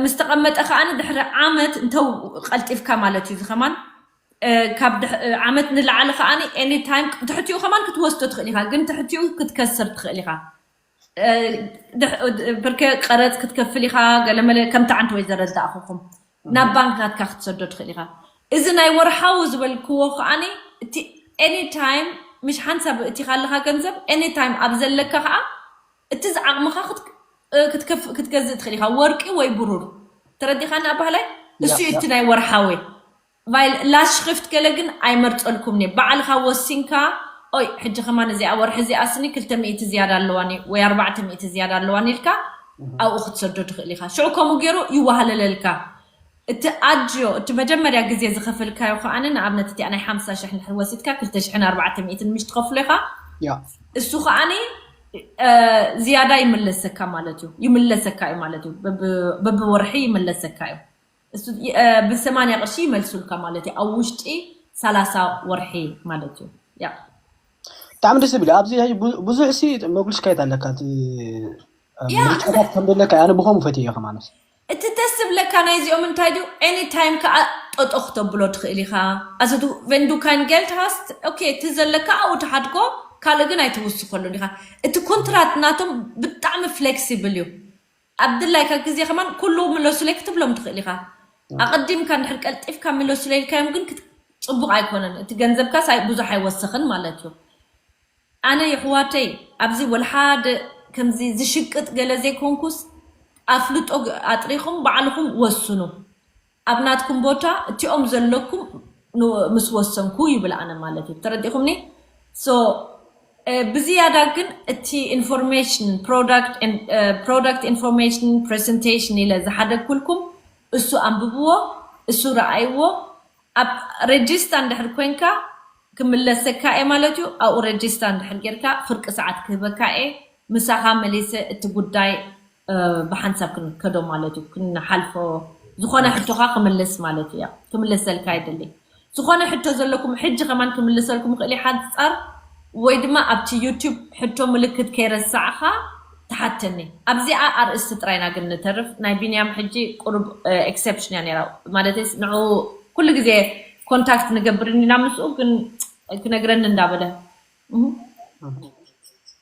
ምስ ተቐመጠ ከዓኒ ድሕሪ ዓመት እንተው ቀልጢፍካ ማለት እዩ። እዚ ከማን እ፣ ካብ ድሕ- እ፣ ዓመት ንላዕሊ ከዓኒ ኤኒ ታይም ትሕቲኡ ከማን ክትወስዶ ትኽእል ኢኻ፣ ግን ትሕቲኡ ክትከስር ትኽእል ኢኻ። እ፣ ድሕ- እ፣ ብርከ ቀረፅ ክትከፍል ኢኻ። ገለመለ ከምቲ ዓንቲ ወይ ዘረዳእኹኹም ናብ ባንክ ናትካ ክትሰዶ ትኽእል ኢኻ። እዚ ናይ ወርሓዊ ዝበልክዎ ከዓኒ እቲ ኤኒ ታይም፣ ምሽ ሓንሳብ እቲ ካለካ ገንዘብ ኤኒ ታይም ኣብ ዘለካ ከዓ እቲ ዝዓቕምካ ክትክ- እ፣ ክትከፍ- ክትገዝእ ትኽእል ኢኻ፣ ወርቂ ወይ ብሩር። ተረዲኻኒ ኣባህላይ? እሱ እዩ እቲ ናይ ወርሓዊ። ቫይል ላሽ ክፍት ገለ ግን ኣይመርፀልኩም ኒ ባዕልካ ወሲንካ። ኦይ ሕጂ ከማን እዚኣ ወርሒ እዚኣ ስኒ ክልተ ሚእቲ ዝያዳ ኣለዋኒ ወይ ኣርባዕተ ሚእቲ ዝያዳ ኣለዋኒ ኢልካ ኣብኡ ክትሰዶ ትኽእል ኢኻ። ሽዑ ከምኡ ገይሩ ይዋሃለለልካ። እቲ ኣጅዮ እቲ መጀመርያ ግዜ ዝኸፈልካዮ ከዓኒ ንኣብነት እቲኣ ናይ ሓምሳ ሽሕ ንድሕር ወሲድካ ክልተ ሽሕን ኣርባዕተ ሚእትን ምሽ ትኸፍሎ ኢኻ። ያ እሱ ከዓኒ እ፣ ዝያዳ ይምለሰካ ማለት እዩ። ይምለሰካ እዩ ማለት እዩ። በብ- በብወርሒ ይምለሰካ እዩ። እሱ እ፣ ብሰማንያ ቅርሺ ይመልሱልካ ማለት እዩ ኣብ ውሽጢ ሰላሳ ወርሒ ማለት እዩ። ያ ብጣዕሚ ደስ ዝብል እዩ። ኣብዚ ሕጂ ብዙ- ብዙሕ ሲ መጉልሽ ካየት ኣለካ እቲ እ፣ ያ። ምርጫታት ከም ዘለካ ኣነ ብኸምኡ ፈትየ ከማንስ እቲ ደስ ዝብለካ ናይዚኦም እንታይ ድዩ? ኤኒ ታይም ከዓ ጠጦ ክተብሎ ትኽእል ኢኻ። ኣሰቱ ቨንዱካይን ጌልት ሃስት ኦኬ እቲ ዘለካ ኣብኡ ትሓድጎ ካልእ ግን ኣይትውስኸሉን ኢኻ። እቲ ኮንትራት ናቶም ብጣዕሚ ፍሌክሲብል እዩ። ኣብ ድላይካ ግዜ ከማን ኩሉ ምለሱለይ ክትብሎም ትኽእል ኢኻ። ኣቐዲምካ እንድሕር ቀልጢፍካ ምለሱለይ ኢልካዮም ግን ክት- ፅቡቕ ኣይኮነን። እቲ ገንዘብካስ ኣይ- ብዙሕ ኣይወስኽን ማለት እዩ። ኣነ የሕዋተይ ኣብዚ ወልሓደ ከምዚ ዝሽቅጥ ገለ ዘይኮንኩስ ኣፍልጦ ኣጥሪኹም ባዕልኹም ወስኑ። ኣብ ናትኩም ቦታ እቲኦም ዘለኩም ምስ ወሰንኩ ይብል ኣነ ማለት እዩ። ተረዲኹምኒ? So ብዝያዳ ግን እቲ ኢንፎርሜሽን product information presentation ኢለ ዝሓደግኩልኩም እሱ ኣንብብዎ፣ እሱ ረኣይዎ። ኣብ ሬጅስታ እንድሕር ኮንካ ክምለሰካ እየ ማለት እዩ። ኣብኡ ሬጅስታ እንድሕር ጌርካ ፍርቂ ሰዓት ክህበካ እየ። ምሳኻ መሊሰ እቲ ጉዳይ ብሓንሳብ ክንከዶ ማለት እዩ። ክንሓልፎ ዝኾነ ሕቶኻ ክምልስ ማለት እዩ። ክምለሰልካ ይደሊ። ዝኾነ ሕቶ ዘለኩም ሕጂ ከማን ክምልሰልኩም ክእል ሓንፃር ወይ ድማ ኣብቲ ዩቱብ ሕቶ ምልክት ከይረሳዕኻ ትሓተኒ። ኣብዚኣ ኣርእስቲ ጥራይና ግን ንተርፍ። ናይ ቢንያም ሕጂ ቁሩብ ኤክሰፕሽን እያ ነይራ። ማለተይስ ንዑ ኩሉ ግዜ ኮንታክት ንገብር ኢና ምስኡ ግን ክነግረኒ እንዳበለ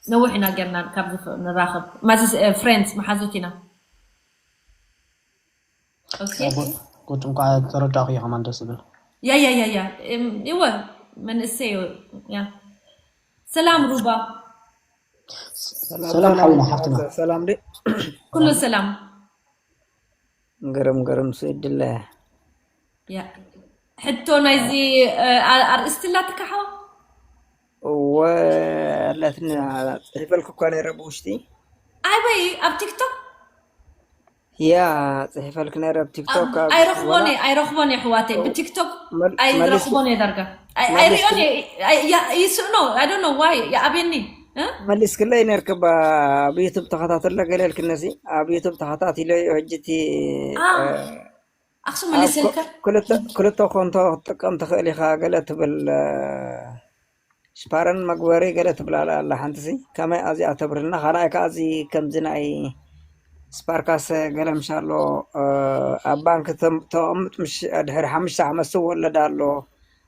ነዊሕ ኢና ጌርና ካብ ንራኸብ ማዚ ፍሬንድስ መሓዙት ኢና። ቁጭ እንኳ ተረዳኹ እየ ከማን ደስ ዝብል ያ ያ ያ ያ እወ መንእሰይ ያ ሰላም ሩባ ሰላም ሓውና ሓፍትና ሰላም ዲ ኩሉ ሰላም ገረም ገረም ስድለ ያ ሕቶ ናይዚ ኣርእስቲ ላትካሓው ወለትኒ ፅሒፈልክ እኳ ነይረ ብውሽጢ ኣይበይ ኣብ ቲክቶክ ያ ፅሒፈልክ ነይረ ኣብ ቲክቶክ ኣይረኽቦን እየ ኣይረኽቦን እየ ኣሕዋተይ ብቲክቶክ ኣይረኽቦን እየ ዳርጋ ኣይሪኦን ይስእኖ I don't know why ይኣብየኒ መሊስክለይ ነርክባ ኣብ ዩቱብ ተኸታተለ ገለልክነሲ ኣብ ዩቱብ ተኸታቲለ ሕጂ እቲ ኣክሱም መሊሰልካ ክልተ ኮንቶ ክትጥቀም ትኽእል ኢኻ ገለ ትብል ስፓረን መግበሪ ገለ ትብል ኣላ ሓንቲ ሲ ከመይ ኣዚኣ ተብርህልና ካልኣይ ከዓ እዚ ከምዚ ናይ ስፓርካስ ገለ ምሻ ኣሎ ኣብ ባንክ ተቐምጥ ድሕሪ ሓሙሽተ ዓመት ሲ ወለድ ኣሎ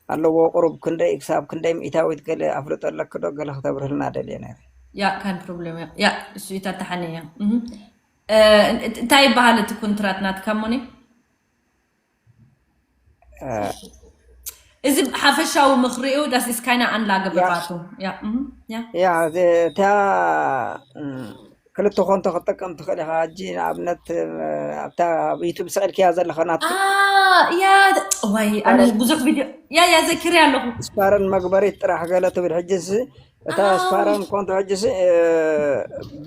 ኣለዎ ቁሩብ ክንደይ ክሳብ ክንደይ ሚእታዊት ገለ ኣፍልጦ ኣለክ ዶ ገለ ክተብርህልና ደልየ ነረ ያ ካን ፕሮብለም ያ እሱ ኢታ ተሓኒ እያ እንታይ ይበሃል እቲ ኮንትራት ናትካ ሞኒ እዚ ሓፈሻዊ ምኽሪኡ ዳስ ኢስ ካይና ኣንላ ገበባቱ ያ እታ ክልተ ኮንቶ ክትጠቀም ትኽእል ኢኻ ሕጂ ንኣብነት ኣብታ ኣብ ዩቱብ ስዕልክያ ዘለኻ ናት ያ ዋይ ኣነ ብዙሕ ቪድዮ ያ ያ ዘኪረ ኣለኹ ስፓረን መግበሪት ጥራሕ ገለ ትብል ሕጂ እታ ስፓረን ኮንቶ ሕጂ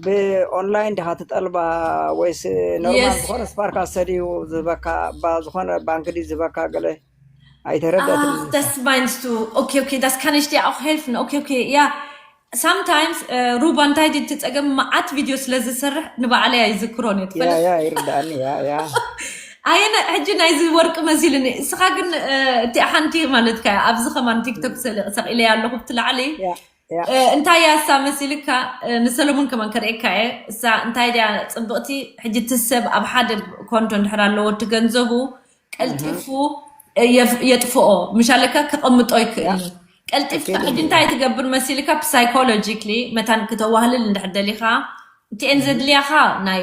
ብኦንላይን ዲኻ ትጠልባ ወይስ ኖርማል ዝኾነ ስፓርካ ሰድዩ ዝበካ ባ ዝኾነ ባንክ ድዩ ዝበካ ገለ ኣይተረዳትን das meinst du okay okay das kann ich dir auch helfen okay okay ja sometimes ሩባ እንታይ ድቲ ፀገም መዓት ቪድዮ ስለ ዝሰርሕ ንባዕለይ ኣይዝክሮን እየ ትፈልጥ ያ ይርዳእኒ ያ ያ ኣየነ ሕጂ ናይዚ ወርቂ መሲልኒ እስኻ ግን እቲ ሓንቲ ማለትካ ኣብዚ ከማን ቲክቶክ ሰቂለ ኣለኹ ብትላዕሊ እ፣ እንታይ እያ እሳ መሲልካ? እ፣ ንሰለሙን ከማን ከርእየካ እየ። እሳ እንታይ ድያ ጽብቕቲ፣ ሕጂ እቲ ሰብ ኣብ ሓደ ኮንቶ እንድሕር ኣለዎ፣ እቲ ገንዘቡ ቀልጢፉ፣ እ፣ የፍ-፣ የጥፍኦ ምሽ ኣለካ፣ ከቐምጦ ይክእል እዩ። ቀልጢፍካ ሕጂ እንታይ ትገብር መሲልካ? ፕሳይኮሎጂክሊ መታን ክተዋህልል እንድሕር ደሊኻ፣ እቲኤን ዘድልያኻ ናይ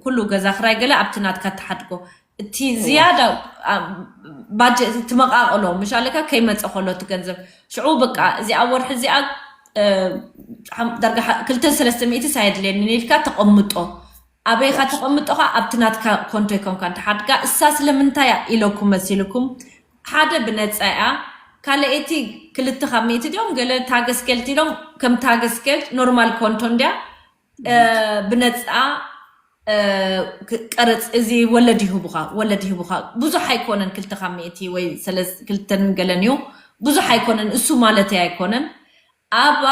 ኩሉ ገዛ ክራይ ገለ ኣብቲ ናትካ ትሓድጎ። እቲ ዝያዳ፣ አ፣ ባጀት ትመቃቕሎ ምሽ ኣለካ፣ ከይመጸ ከሎ እቲ ገንዘብ። ሽዑ በቃ እዚኣ ወርሒ እዚኣ፣ እ፣ ሓም-፣ ዳርጋ ሓ-፣ ክልተ ሰለስተ ሚእቲ ሳየድልየኒ ኢልካ ተቐምጦ። ኣበይኻ ተቐምጦኻ? ኣብቲ ናትካ ኮንቶ ይኮንካ እንተሓድጋ። እሳ ስለምንታይ እያ ኢለኩም መሲልኩም? ሓደ ብነጻ እያ፣ ካልኣይቲ ክልተ ካብ ሚእቲ ድዮም ገለ ታገስገልት ኢሎም፣ ከም ታገስገልት ኖርማል ኮንቶ እንድያ፣ እ፣ ብነጻ፣ እ፣ ክ-፣ ቀረጽ እዚ ወለድ ይህቡኻ፣ ወለድ ይህቡኻ። ብዙሕ ኣይኮነን፣ ክልተ ካብ ሚእቲ ወይ ሰለስ-፣ ክልተን ገለን እዩ። ብዙሕ ኣይኮነን፣ እሱ ማለተይ ኣይኮነን። ኣባ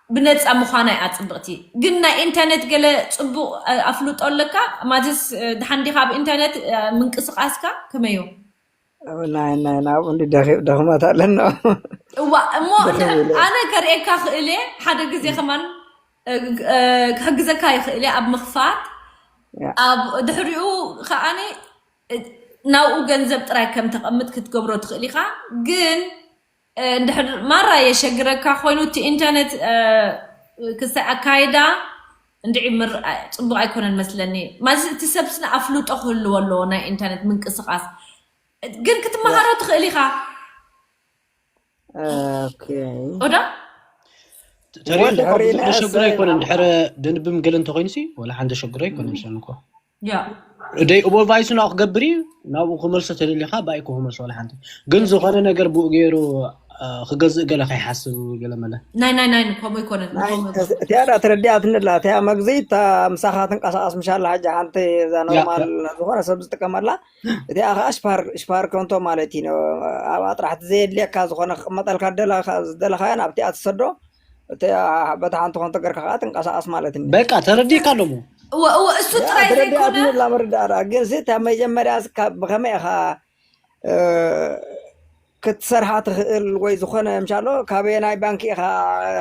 ብነጻ ምዃና እያ ጽብቕቲ። ግን ናይ ኢንተርኔት ገለ ጽቡቕ፣ እ፣ ኣፍልጦ ኣለካ? ማለትስ፣ እ፣ ድሓን ዲኻ ኣብ ኢንተርኔት፣ እ፣ ምንቅስቓስካ ከመይ እዩ? ናይ፣ ናይ፣ ናብኡ እንዲ ደኺ-፣ ደኽመት ኣለና። እዋ፣ እሞ ደኺም እንደ-፣ ኢለ። ኣነ ከርእየካ ክእል እየ። ሓደ ግዜ ከማን፣ እ፣ እ፣ ክሕግዘካ ይኽእል እየ ኣብ ምኽፋት። ያ። ኣብ ድሕሪኡ ከኣኒ፣ እ፣ ናብኡ ገንዘብ ጥራይ ከም ተቐምጥ ክትገብሮ ትኽእል ኢኻ። ግን፣ እ፣ እንድሕር ማራ የሸግረካ ኮይኑ፣ እቲ ኢንተርኔት፣ እ፣ ክሳይ ኣካይዳ እንድዒ ምር-፣ ጽቡቕ ኣይኮነን መስለኒ። ማለት እቲ ሰብ ስነ ኣፍልጦ ክህልዎ ኣለዎ ናይ ኢንተርኔት ምንቅስቓስ። ግን ክትመሃሮ ትኽእል ኢኻ። ኦኬ። ኦዳ? ተሪእኮ ወላ ካብ ሪና ዘሸግሮ ኣይኮነን። ሰብ ድሕረ ደንብም ገለ እንተኾይኑ ሲ፣ ወላ ሓንቲ ዘሸግሮ ኣይኮነን፣ ሰን እኮ። ያ። ደይ እቦ ቫይሱ ናብኡ ክገብር እዩ፣ ናብኡ ክመልሶ ተደሊኻ፣ ባይ እኮ ክመልሶ ወላ ሓንቲ። ግን ዝኾነ ነገር ብኡ ገይሩ፣ እ፣ ክገዝእ ገለ ከይሓስብ ገለ መለ። ናይ፣ ናይ፣ ናይ፣ ከምኡ ኣይኮነን፣ ናይ፣ ከምኡ ኣይኮነን። እቲኣ ዳ ተረዲኣትኒ ኣላ፣ እቲኣ መግዝኢት፣ እታ ምሳኻ ትንቀሳቐስ ምሻላ፣ ሕጂ ሓንቲ እዛ ያ፣ ኖርማል ያ። ዝኾነ ሰብ ዝጥቀመላ፣ እቲኣ ኸዓ ሽፓር፣ ሽፓር ኮንቶ ማለት እዩ። ኣብኣ ጥራሕ እቲ ዘየድልየካ ዝኾነ ክቕመጠልካ ደለኻ-፣ ዝደለኻዮ ናብቲኣ ትሰዶ፣ እቲ በታ ሓንቲ ኮንቶ ገርካ ኸዓ ትንቀሳቐስ ማለት እዩ። በቃ ተረዲእካ ኣለሞ። እወ፣ እወ፣ እሱ ያ፣ ጥራይ ተረዲኣ ዘይኮነ። ትንላ መረዳእታ። ግን ሲ፣ እታ መጀመርያ ስ-፣ ካብ ብኸመይ ኢኻ፣ እ፣ ክትሰርሓ ትኽእል ወይ ዝኾነ ምሻሎ፣ ካበየናይ ባንክ ኢኻ፣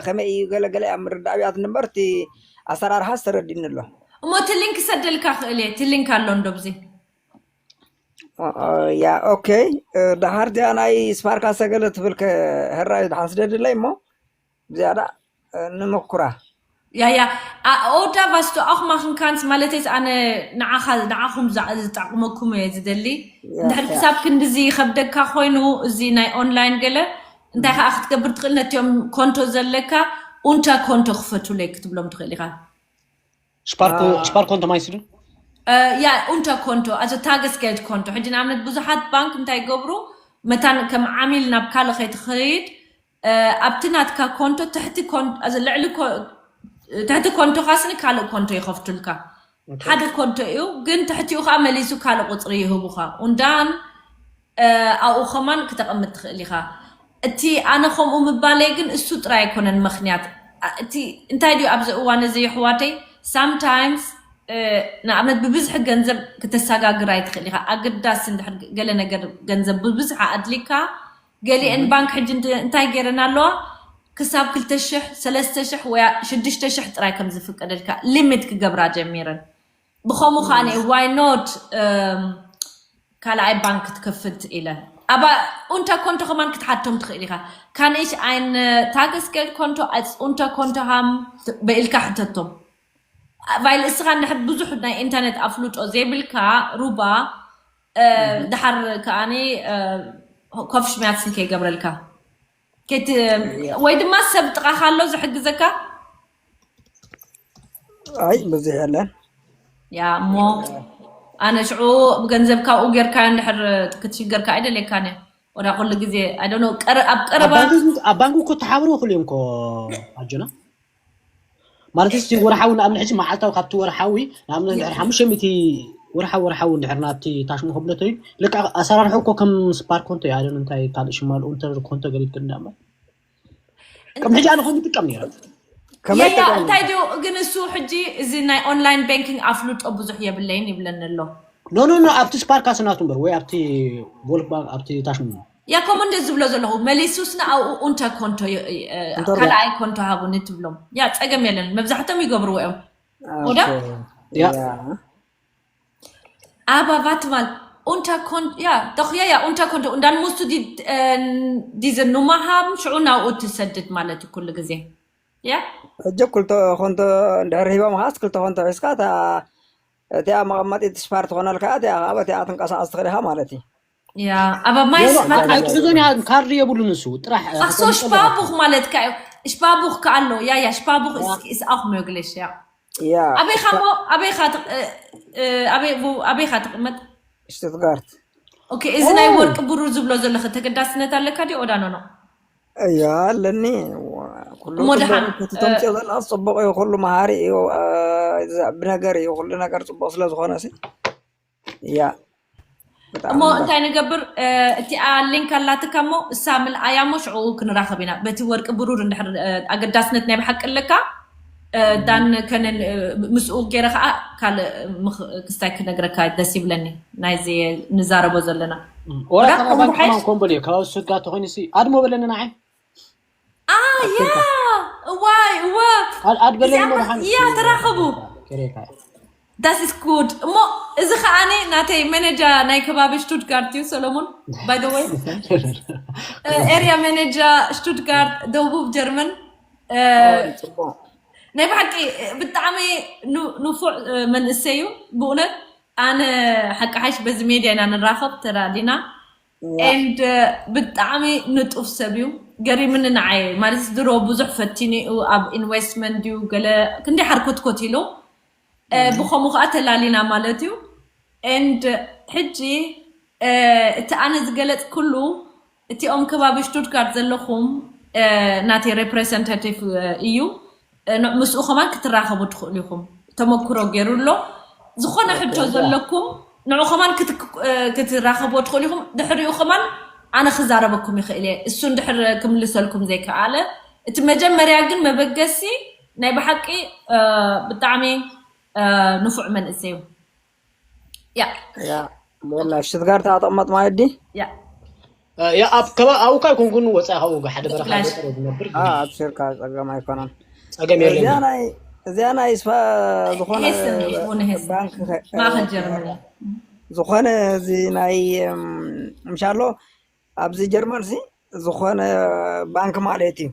ከመይ እዩ ገለ ገለ እያ ምርዳእ ኣብያት እምበር፣ እቲ ኣሰራርሓስ ተረዲእኒ ኣሎ። እሞ እቲ ሊንክ ሰደልካ ክእል እየ፣ እቲ ሊንክ ኣሎ እንዶ ብዚ። ኦ፣ ኦ፣ ያ፣ ኦኬ። እ፣ ደሓር እዚኣ ናይ ስፓርካ ሰገለ ትብል ከ፣ ህራይ ደሓን ስደድለይ እሞ፣ ዝያዳ፣ እ፣ ንመኩራ። ያ፣ ያ። ኣ-፣ ኦዳ ቫስቶ ኣኹ ማኽን ካንስ ማለተይስ ኣነ ንዓኻ፣ ንዓኹም ዛ-፣ ዝጠቕመኩም እየ ዝደሊ። ያ፣ እንድሕር ያ። ክሳብ ክንድዚ ይኸብደካ ኮይኑ፣ እዚ ናይ ኦንላይን ገለ፣ እንታይ ኸኣ ክትገብር ትኽእል፣ ነቲኦም ኮንቶ ዘለካ፣ ኡንታ ኮንቶ ክፈቱለይ ክትብሎም ትኽእል ኢኻ። Spark-፣ አ። Sparkonto ማለት እዩ። እ፣ ያ፣ ኡንተ ኮንቶ፣ ኣዞ ታገስገልት ኮንቶ። ሕጂ ንኣብነት ብዙሓት ባንክ እንታይ ይገብሩ? መታን ከም ዓሚል ናብ ካልእ ከይትኸይድ፣ እ፣ ኣብቲ ናትካ ኮንቶ ትሕቲ ኮን-፣ ኣዞ ልዕሊ ኮ-፣ ትሕቲ ኮንቶኻ ስኒ ካልእ ኮንቶ ይኸፍቱልካ። ኦኬ። ሓደ ኮንቶ እዩ፣ ግን ትሕቲኡ ኸኣ መሊሱ ካልእ ቁጽሪ ይህቡኻ። ኡንዳን እ፣ ኣብኡ ኸማን ክተቐምጥ ትኽእል ኢኻ። እቲ ኣነ ከምኡ ምባለይ ግን እሱ ጥራይ ኣይኮነን ምኽንያት። ኣ-፣ እቲ እንታይ ድዩ ኣብዚ እዋን እዚ የሕዋተይ፣ sometimes፣ እ፣ ንኣብነት ብብዝሒ ገንዘብ ክተሰጋግር ኣይትኽእል ኢኻ። ኣገዳሲ እንድሕር ገለ ነገር ገንዘብ ብብዝሒ ኣድሊካ፣ ገሊአን ባንክ ሕጂ እንት-፣ እንታይ ገይረን ኣለዋ? ክሳብ ክልተ ሽሕ፣ ሰለስተ ሽሕ ወይ ሽዱሽተ ሽሕ ጥራይ ከም ዝፍቀደልካ ሊሚት ክገብራ ጀሚረን። ብኸምኡ ኸኣ እም። Why not፣ እም፣ ካልኣይ ባንክ ክትከፍት ኢለ። ኣባ ኡንተ ኮንቶ ከማን ክትሓቶም ትኽእል ኢኻ። Kann ich ein Tagesgeldkonto als Unterkonto haben? በኢልካ ሕተቶም። ቫይል እስኻ እንድሕር ብዙሕ ናይ ኢንተርኔት ኣፍልጦ ዘይብልካ ሩባ፣ እ፣ እም። ድሓር ከኣኒ፣ እ፣ ኮፍሽሚያትስን ከይገብረልካ። ከይት-፣ ያ። ወይ ድማ ሰብ ጥቓኻ ኣሎ ዝሕግዘካ? ኣይ፣ ብዙሕ የለን። ያ፣ እሞ ኣነ ሽዑ ብገንዘብ ካብኡ ጌርካ እንድሕር ክትሽገርካ ኣይደልየካን እየ። ወዳ ኩሉ ግዜ፣ I don't know፣ ቀረ-፣ ኣብ ኣብ ቀረባ ባንክ፣ ኣብ ባንክ እኮ ተሓብሩ ይኽእሉ እዮም እኮ፣ ኣጆና። ማለት እስቲ ወርሓዊ፣ ንኣብነት ሕጂ መዓልታዊ ካብቲ ወርሓዊ፣ ንኣብነት እንድሕር ሓሙሽተ ሚእቲ ወርሓዊ፣ ወርሓዊ እንድሕር ናብቲ ታሽሙ ከብለቶ እዩ። ልክዕ ኣሰራርሑ እኮ ከም ስፓር ኮንቶ እዩ። ኣደን እንታይ ካልእ ሽማሉ እንተ ኮንቶ ገሊት ክንዳ እምበር። ከም ሕጂ ኣነ ከምኡ ይጥቀም ነይረ። ከመይ ያ፣ ያ፣ ይጠቅም? እንታይ ድዩ ግን እሱ ሕጂ እዚ ናይ ኦንላይን ባንኪንግ ኣፍልጦ ብዙሕ የብለይን ይብለኒ ኣሎ። ኖ፣ ኖ፣ ኖ፣ ኣብቲ ስፓር ካስ ናቱ እምበር ወይ ኣብቲ ጎልፍ ባንክ፣ ኣብቲ ታሽሙ። ያ ኮመንት ዝብሎ ዘለኹ መሊሱስና ኣብኡ ኡንተ ኮንቶ ዩ- እ፣ ካልኣይ ኮንቶ ሃቡኒ ትብሎም። ያ ጸገም የለን፣ መብዛሕቶም ይገብርዎ እዮም። ወደ ያ ኣባባት ማለት ኡንተ ኮን ያ ተኽያ ያ ኡንተ ኮንቶ እንዳን ሙስቱ ዲ ዲዘ ኑማሃም ሽዑ ናብኡ ትሰድድ ማለት እዩ ኩሉ ግዜ። ያ ሕጂ ክልተ ኮንቶ እንድሕር ሂቦም ከዓስ ክልተ ኮንቶ ሒዝካ እታ እቲኣ መቐመጢት ስፓር ትኾነልካ እቲኣ ካብ እቲኣ ትንቀሳቐስ ትኽእል ኢኻ ማለት እዩ። ያ ኣባብ ማይ ስማት ኣይትሕዞን ኢኻ። ካርድ የብሉን እሱ ጥራሕ ኣክሶ ሽባቡኽ ማለት ካ እዩ። ሽባቡኽ ከኣሎ ያ ያ ሽባቡኽ is auch möglich ያ ያ ኣበይ ኻሞ ኣበይ ኻ ትቕ- እ- እ- ኣበይ ቡ- ኣበይ ኻ ትቕመጥ? ሽቱትጋርት ኦኬ፣ እዚ ናይ ወርቂ ብሩር ዝብሎ ዘለኸ ተገዳስነት ኣለካ ድዩ? ኦዳኖ ነው እያ ኣለኒ። ኩሉ እሞ ደሓን፣ ጽቡቕ ተምጽኦ ዘለካ ጽቡቕ እዩ። ኩሉ መሃሪ እዩ። እ፣ ዘዕቢ ነገር እዩ። ኩሉ ነገር ጽቡቕ ስለ ዝኾነ ሲ እያ ብጣዕሚ እሞ እንታይ ንገብር? እ፣ እቲኣ ሊንክ ኣላትካ እሞ እሳ ምልኣያ እሞ ሽዑ ክንራኸብ ኢና። በቲ ወርቂ ብሩር እንድሕር እ፣ ኣገዳስነት ናይ ብሓቂ ኣለካ እ፣ ዳን ከነን እ፣ ምስኡ ገይረ ከዓ ካልእ ምኽ- ክስታይ ክነግረካ ደስ ይብለኒ። ናይዚ ንዛረቦ ዘለና ወላ ወላ ካብ ከምኡ ባንክ ሓይሽ- ማን ኮምቦል እዩ ካብ ሱዳ ተኾይኑ ሲ ኣድሞ በለኒ ንዓይ ኣያ እዋይ እወ ኣድ- ኣድ በለኒ እዚኣ እሞ ደሓን እያ ተራኸቡ ከሬካ That is good እሞ እዚ ከዓኒ ናተይ መነጃ ናይ ከባቢ ሽቱትጋርት እዩ ሰሎሞን። By the way ኤሪያ መነጃ ሽቱትጋርት ደቡብ ጀርመን እ፣ ጽቡቕ ናይ ብሓቂ ብጣዕሚ ኑ- ንፉዕ እ፣ መንእሰይ እዩ ብእውነት። ኣነ ሓቂ ሓይሽ በዚ ሜድያ ኢና ንራኸብ ተራዲና and ብጣዕሚ ንጡፍ ሰብ እዩ። ገሪምኒ ንዓይ ማለት ድሮ ብዙሕ ፈቲኑ እዩ ኣብ ኢንቨስትመንት ድዩ ገለ ክንደይ ሓርኮትኮት ኢሉ እ፣ ብኸምኡ ከዓ ተላሊና ማለት እዩ። And ሕጂ እ፣ እቲ ኣነ ዝገለጽ ኩሉ እቲኦም ከባቢ ሽቱትጋርት ዘለኹም እ፣ ናተይ ሬፕሬዘንታቲቭ እ፣ እዩ እ፣ ን- ምስኡ ከማን ክትራኸቡ ትኽእሉ ኢኹም። ተመክሮ ገይሩ ኣሎ። ዝኾነ ሕቶ ዘለኩም ንዑ ከማን ክት- እ፣ ክትራኸብዎ ትኽእሉ ኢኹም። ድሕሪኡ ከማን ኣነ ክዛረበኩም ይኽእል እየ። እሱ እንድሕር ክምልሰልኩም ዘይከኣለ እቲ መጀመርያ ግን መበገሲ ናይ ብሓቂ እ፣ ብጣዕሚ እ፣ ንፉዕ መንእሰይ እዩ። ያ ያ ሞላ ሽትጋርት ኣጠመጥ ማለት ዲ ያ ያ ኣብ ከባ ኣብኡ ካብ ኮንኩን ወፃኢ ካብኡ ሓደ በረኻ Clash. ገጠር ዝነብር ኣብ ሽርካ ጸገም ኣይኮነን። ጸገም እዚኣ የለን። ናይ እዚኣ ናይ ስፋ ዝኾነ ሄስን ይኹን ሄስን። ባንክ ከ- ማእኸል ጀርመን ዝኾነ እዚ ናይ እም፣ ምሻሎ ኣብዚ ጀርመን ሲ ዝኾነ ባንክ ማለት እዩ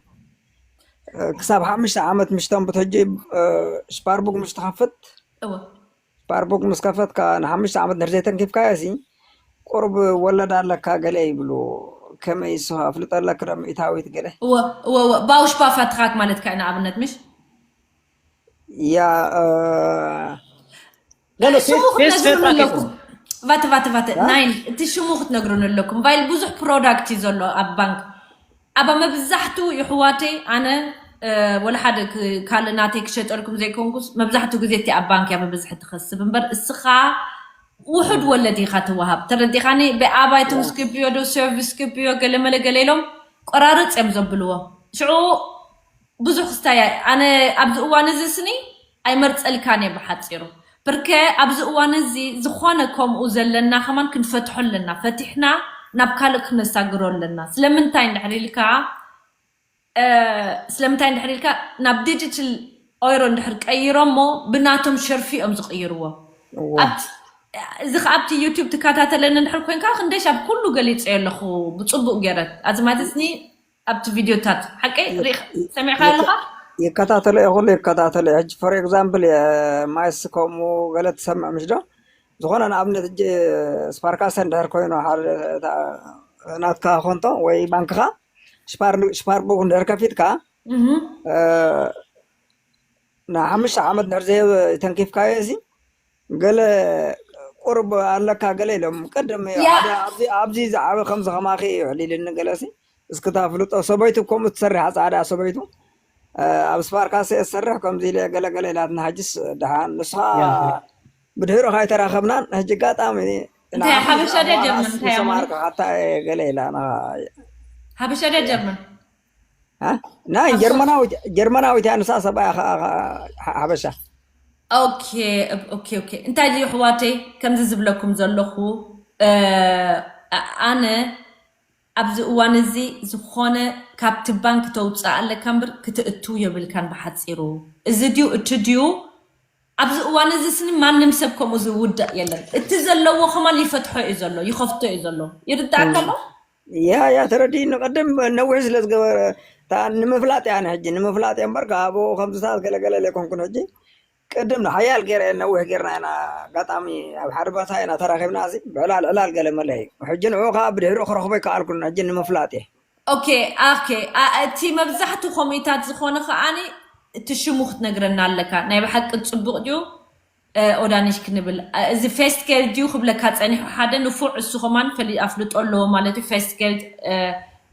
እ፣ ክሳብ ሓሙሽተ ዓመት ምሽቶም ብትሕጂ እ፣ ስፓርቡክ ምሽ ትኸፍት እወ ስፓርቡክ ምስ ከፈትካ ንሓሙሽተ ዓመት ድሕር ዘይተንኪፍካዮ ሲ ቁርብ ወለድ ኣለካ ገለ ይብሉ። ከመይ እሱ ኣፍልጦ ኣለክ ዶ ሚእታዊት ገለ እወ እወ እወ ባውሽ ባፋትኻት ማለት ካይ ንኣብነት ምሽ ያ እ፣ ኖ፣ ኖ፣ ሽሙ ፌስ- ፌስ ክትነግሩን ፌስቡክ ኣለኩም ቫተ ቫተ ቫተ ናይን እቲ ሽሙ ክትነግሩን ኣለኩም ቫይል ብዙሕ ፕሮዳክት እዩ ዘሎ ኣብ ባንክ ኣባ መብዛሕቱ ይሕዋተይ ኣነ እ፣ ወላ ሓደ ክ- ካልእ ናተይ ክሸጠልኩም ዘይኮንኩስ መብዛሕቱ ግዜ እቲ ኣብ ባንክ እያ ብብዝሒ ትኸስብ እምበር እስኻ ውሑድ ወለድ ኢኻ ትወሃብ ተረዲኻኒ ብኣባይቶም ስክብዮ ዶ ሰርቪስ ስክብዮ ገለመለ ገለ ኢሎም ቆራርፅ እዮም ዘብልዎ ሽዑ ብዙሕ ክስታይ ኣነ ኣብዚ እዋን እዚ ስኒ ኣይመርፀልካን እየ ብሓፂሩ ብርከ ኣብዚ እዋን እዚ ዝኾነ ከምኡ ዘለና ከማን ክንፈትሖ ኣለና ፈቲሕና ናብ ካልእ ክነሳግሮ ኣለና ስለምንታይ እንድሕር ኢልካ እ፣ ስለምንታይ እንድሕር ኢልካ ናብ ዲጂታል ኦይሮ እንድሕር ቀይሮሞ ብናቶም ሸርፊ እዮም ዝቕይርዎ እዋ ኣብቲ- እዚ ከ ኣብቲ ዩቱብ ትከታተለኒ እንድሕር ኮንካ ክንደሽ ኣብ ኩሉ ገሊፀ ኣለኹ ብፅቡቅ ገይረት ኣዝማትስኒ ኣብቲ ቪድዮታት ሓቀይ ሪኢኻ- ሰሚዕካ ኣለኻ ይከታተሎ እየ ኩሉ ይከታተሎ እየ ሕጂ ፎር ኤግዛምፕል ማይስ ከምኡ ገለ ትሰምዕ ምሽ ዶ ዝኾነ ንኣብነት ሕጂ ስፓርካሰ እንድሕር ኮይኑ ሓደ እታ ናትካ ኮንቶ ወይ ባንክኻ ሽፓር- ሽፓርቡክ እንድሕር ከፊትካ እህ፣ እ፣ ንሓሙሽተ ዓመት እንድሕር ዘይ ተንኪፍካዮ እዚ ገለ ቁርብ ኣለካ ገለ ኢሎም ቀደም እዩ ያ። ሓደ ኣብዚ- ኣብዚ ዝዓበ ከምዚ ከማኺ እዩ ዕሊልኒ ገለ ሲ እስክታ ፍልጦ ሰበይቱ ከምኡ ትሰርሕ ፃዕዳ ሰበይቱ እ፣ ኣብ ስፓርካሰ እሰርሕ ከምዚ ኢለ ገለ ገለ ኢላትና ሕጅስ ድሓን ንስኻ ያ። ብድሕሩ ካይተራኸብናን ሕጂ ኣጋጣሚ እንታይ ሓበሻ ድያ ጀርመን እንታይ ኣማኒ ሰማርካ ሓታ ገለ ኢላ ንኻ- ሓበሻ ድያ ጀርመን እ? ናይ ጀርመናዊት ጀርመናዊት እያ ንሳ ሰብኣያ ከዓ ሓ- ሓበሻ ኦኬ ኦኬ ኦኬ እንታይ ድዩ ኣሕዋተይ ከምዚ ዝብለኩም ዘለኹ እ፣ ኣነ ኣብዚ እዋን እዚ ዝኾነ ካብቲ ባንክ ተውፅእ ኣለካ እምበር ክትእቱ የብልካን። ብሓፂሩ እዚ ድዩ እቲ ድዩ? ኣብዚ እዋን እዚ ስኒ ማንም ሰብ ከምኡ ዝውዳእ የለን። እቲ ዘለዎ ከማን ይፈትሖ እዩ ዘሎ፣ ይኸፍቶ እዩ ዘሎ። ይርዳእካ ኣሎ? ያ ያ ተረዲእኒ። ቅድም ነዊሕ ስለ ዝገበረ እታ ንምፍላጥ እያ ሕጂ ንምፍላጥ እያ እምበር ካብኡ ከምዚ ሰዓት ገለገለ ዘይኮንኩን ሕጂ ቅድም ንሓያል ገይረ ነዊሕ ጌርና ኢና ኣጋጣሚ ኣብ ሓደ ቦታ ኢና ተራኺብና እዚ ብዕላል ዕላል ገለ መለይ ሕጂ ንዑ ከዓ ብድሕሪኡ ክረኽቦ ይከኣልኩን ሕጂ ንምፍላጥ እየ ኦኬ ኦኬ። እቲ መብዛሕትኡ ኮሚታት ዝኾነ ከዓኒ እቲ ሽሙ ክትነግረና ኣለካ። ናይ ብሓቂ ፅቡቕ ድዩ ኦዳኒሽ ክንብል እዚ ፌስት ጌልድ ድዩ ክብለካ ፀኒሑ ሓደ ንፉዕ እሱ ከማን ፈሊ ኣፍልጦ ኣለዎ ማለት እዩ። ፌስት ጌልድ